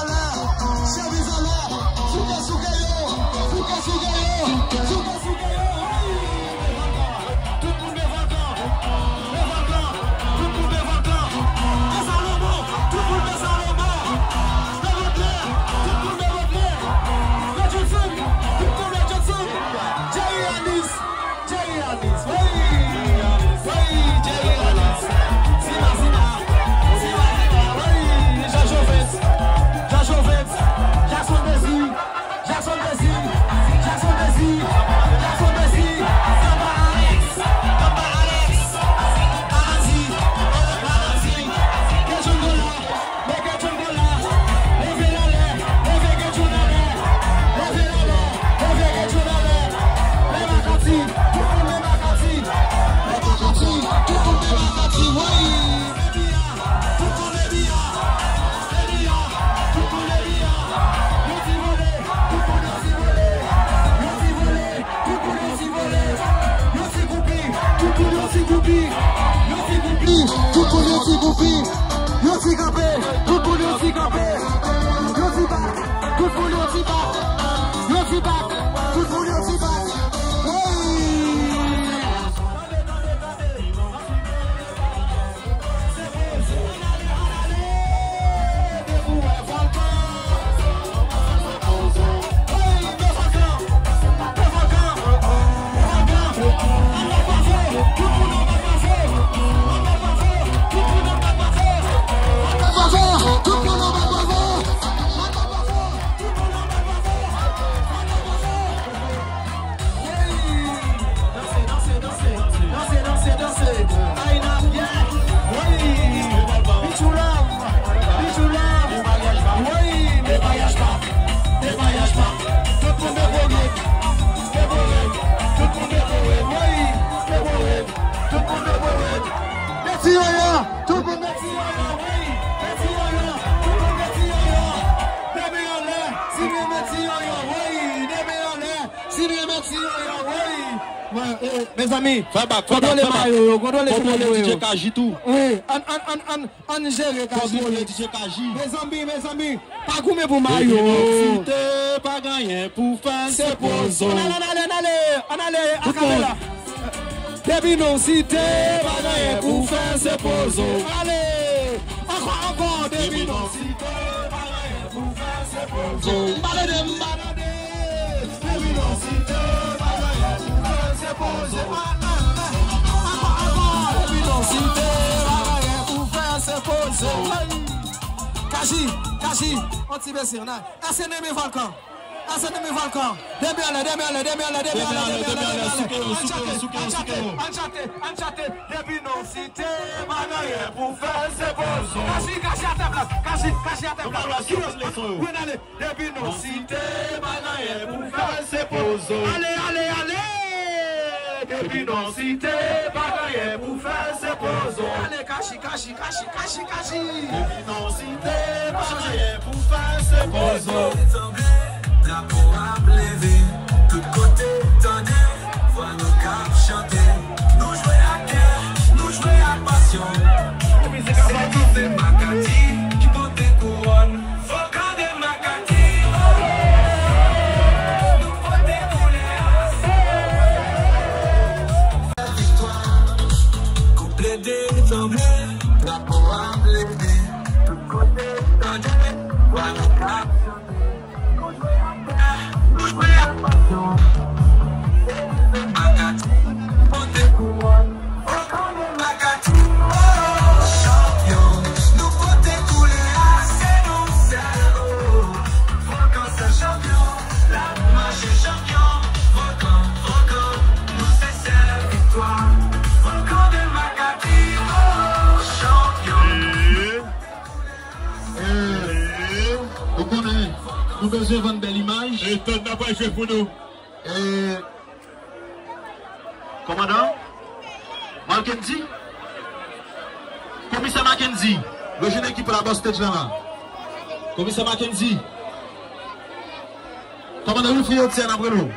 anlè, chemiz anlè, souke, souke yo, souke, souke yo, souke, souke yo. Wi! Tout moun devan kan, devan kan, tout moun devan kan. Desalomon, tout moun Desalomon. Devote, tout moun devote. Johnson, tout moun Johnson. Jerry Anis, Jerry Anis. Wi, wi, Jerry Anis. Sima, Sima, Sima, Sima. Wi, Jean Chauvin, Jean Chauvin, Jackson Désir. Jackson Désir, Jackson Désir, Jackson Désir, Samba Alex, Samba Alex, Balansi, Balansi, Ketchongola, men Ketchongola, leve l anlè, leve Ketchon anlè, leve l anlè, leve Ketchon anlè, men Makati, tout moun men Makati, men Makati, tout moun men Makati, wi, men Biya, tout moun men Biya. Elia, tout moun Elia. Yo ti vole, tout moun yo ti vole. Yo ti vole, tout moun yo ti vole. Yo ti koupi, tout moun yo ti koupi. Yo ti koupi, tout moun yo ti koupi. Yo ti kanpe, tout moun yo ti kanpe. Yo ti bat, tout moun yo ti bat. Yo ti bat, tout moun yo ti bat. Hey! Danse, danse, danse, danse, danse, danse. Ay, nan, yeah. Wi. Pichou love, pichou love. Wi, netwayaj pa, netwayaj pa. Tout moun debore, debore. Tout moun debore, wi. Debore, tout moun debore. Meti yo yo, tout moun meti yo yo, wi. Meti yo yo, tout moun meti yo yo. Demi anlè, si nou meti yo yo, wi. Demi anlè. Si nou renmen ti yo, yo, wi. Mwen, eh, mezanmi, fè bak, fè bak, kontwole fè bak. Mayo yo, kontwole ti mayo yo. Kontwole D J Kaji tou. Wi, ann, ann, ann, ann, ann jere Kaji. Kontwole D J Kaji. Mezanmi, mezanmi, pa goumen pou mayo. Depi nou site, pa gen anyen pou fè, se pozo. Ann ale, ann ale, ann ale, ann ale, akapela. Depi nou site, pa gen anyen pou fè, se pozo. Ale, ankò, ankò, depi nou site, pa gen anyen pou fè, se pozo. M pa tande, m pa tande. Depi nou site, pa gen anyen pou fè, se pozo. Ankò, ankò. Depi nou site, pa gen anyen pou fè, se pozo. Kaji, Kaji, on ti bese, on a, ase neme Volkan. Ase neme Volkan. Demi anlè, demi anlè, demi anlè, demi anlè, demi anlè, demi anlè. Ann chante, ann chante, ann chante, ann chante. Depi nou site, pa gen anyen pou fè, se pozo. Kaji, Kaji atè plas. Kaji, Kaji atè plas. Kilos, Gwenn ale. Depi nou site, pa gen anyen pou fè, se pozo. Ale, ale, ale. Depi non site, pa gen anyen pou fè, se pozo. Ale kachi, kachi, kachi, kachi, kachi. Depi non site, pa gen anyen pou fè, se pozo. Drapo ap leve, tout kote tande, vwa nou k ap chante. Nou jwe ak kè, nou jwe ak pasyon. Se nou, se Makati ki pote kouwòn. Volkan de Makati, oh, nou pote koulè a, se viktwa. Koup lede tanbou, drapo ap leve, tout kote tande, vwa nou k ap chante. Nou jwe ak pasyon. Makati pote kouwòn. Volkan de Makati, oh, chanpyon. Nou pote koulè a, se nou sèl, oh. Volkan se chanpyon, l ap mache chanpyon. Volkan, Volkan, nou se sèl viktwa. Volkan de Makati, oh, chanpyon. Eh, ou konnen, nou bezwen vann bèl imaj. E tann nan pral jwe pou nou. E, kòmandan Mackendy? Komisè Mackendy, rejwenn ekip la bò stage la la. Komisè Mackendy. Kòmandan Wilfried Etienne apre nou.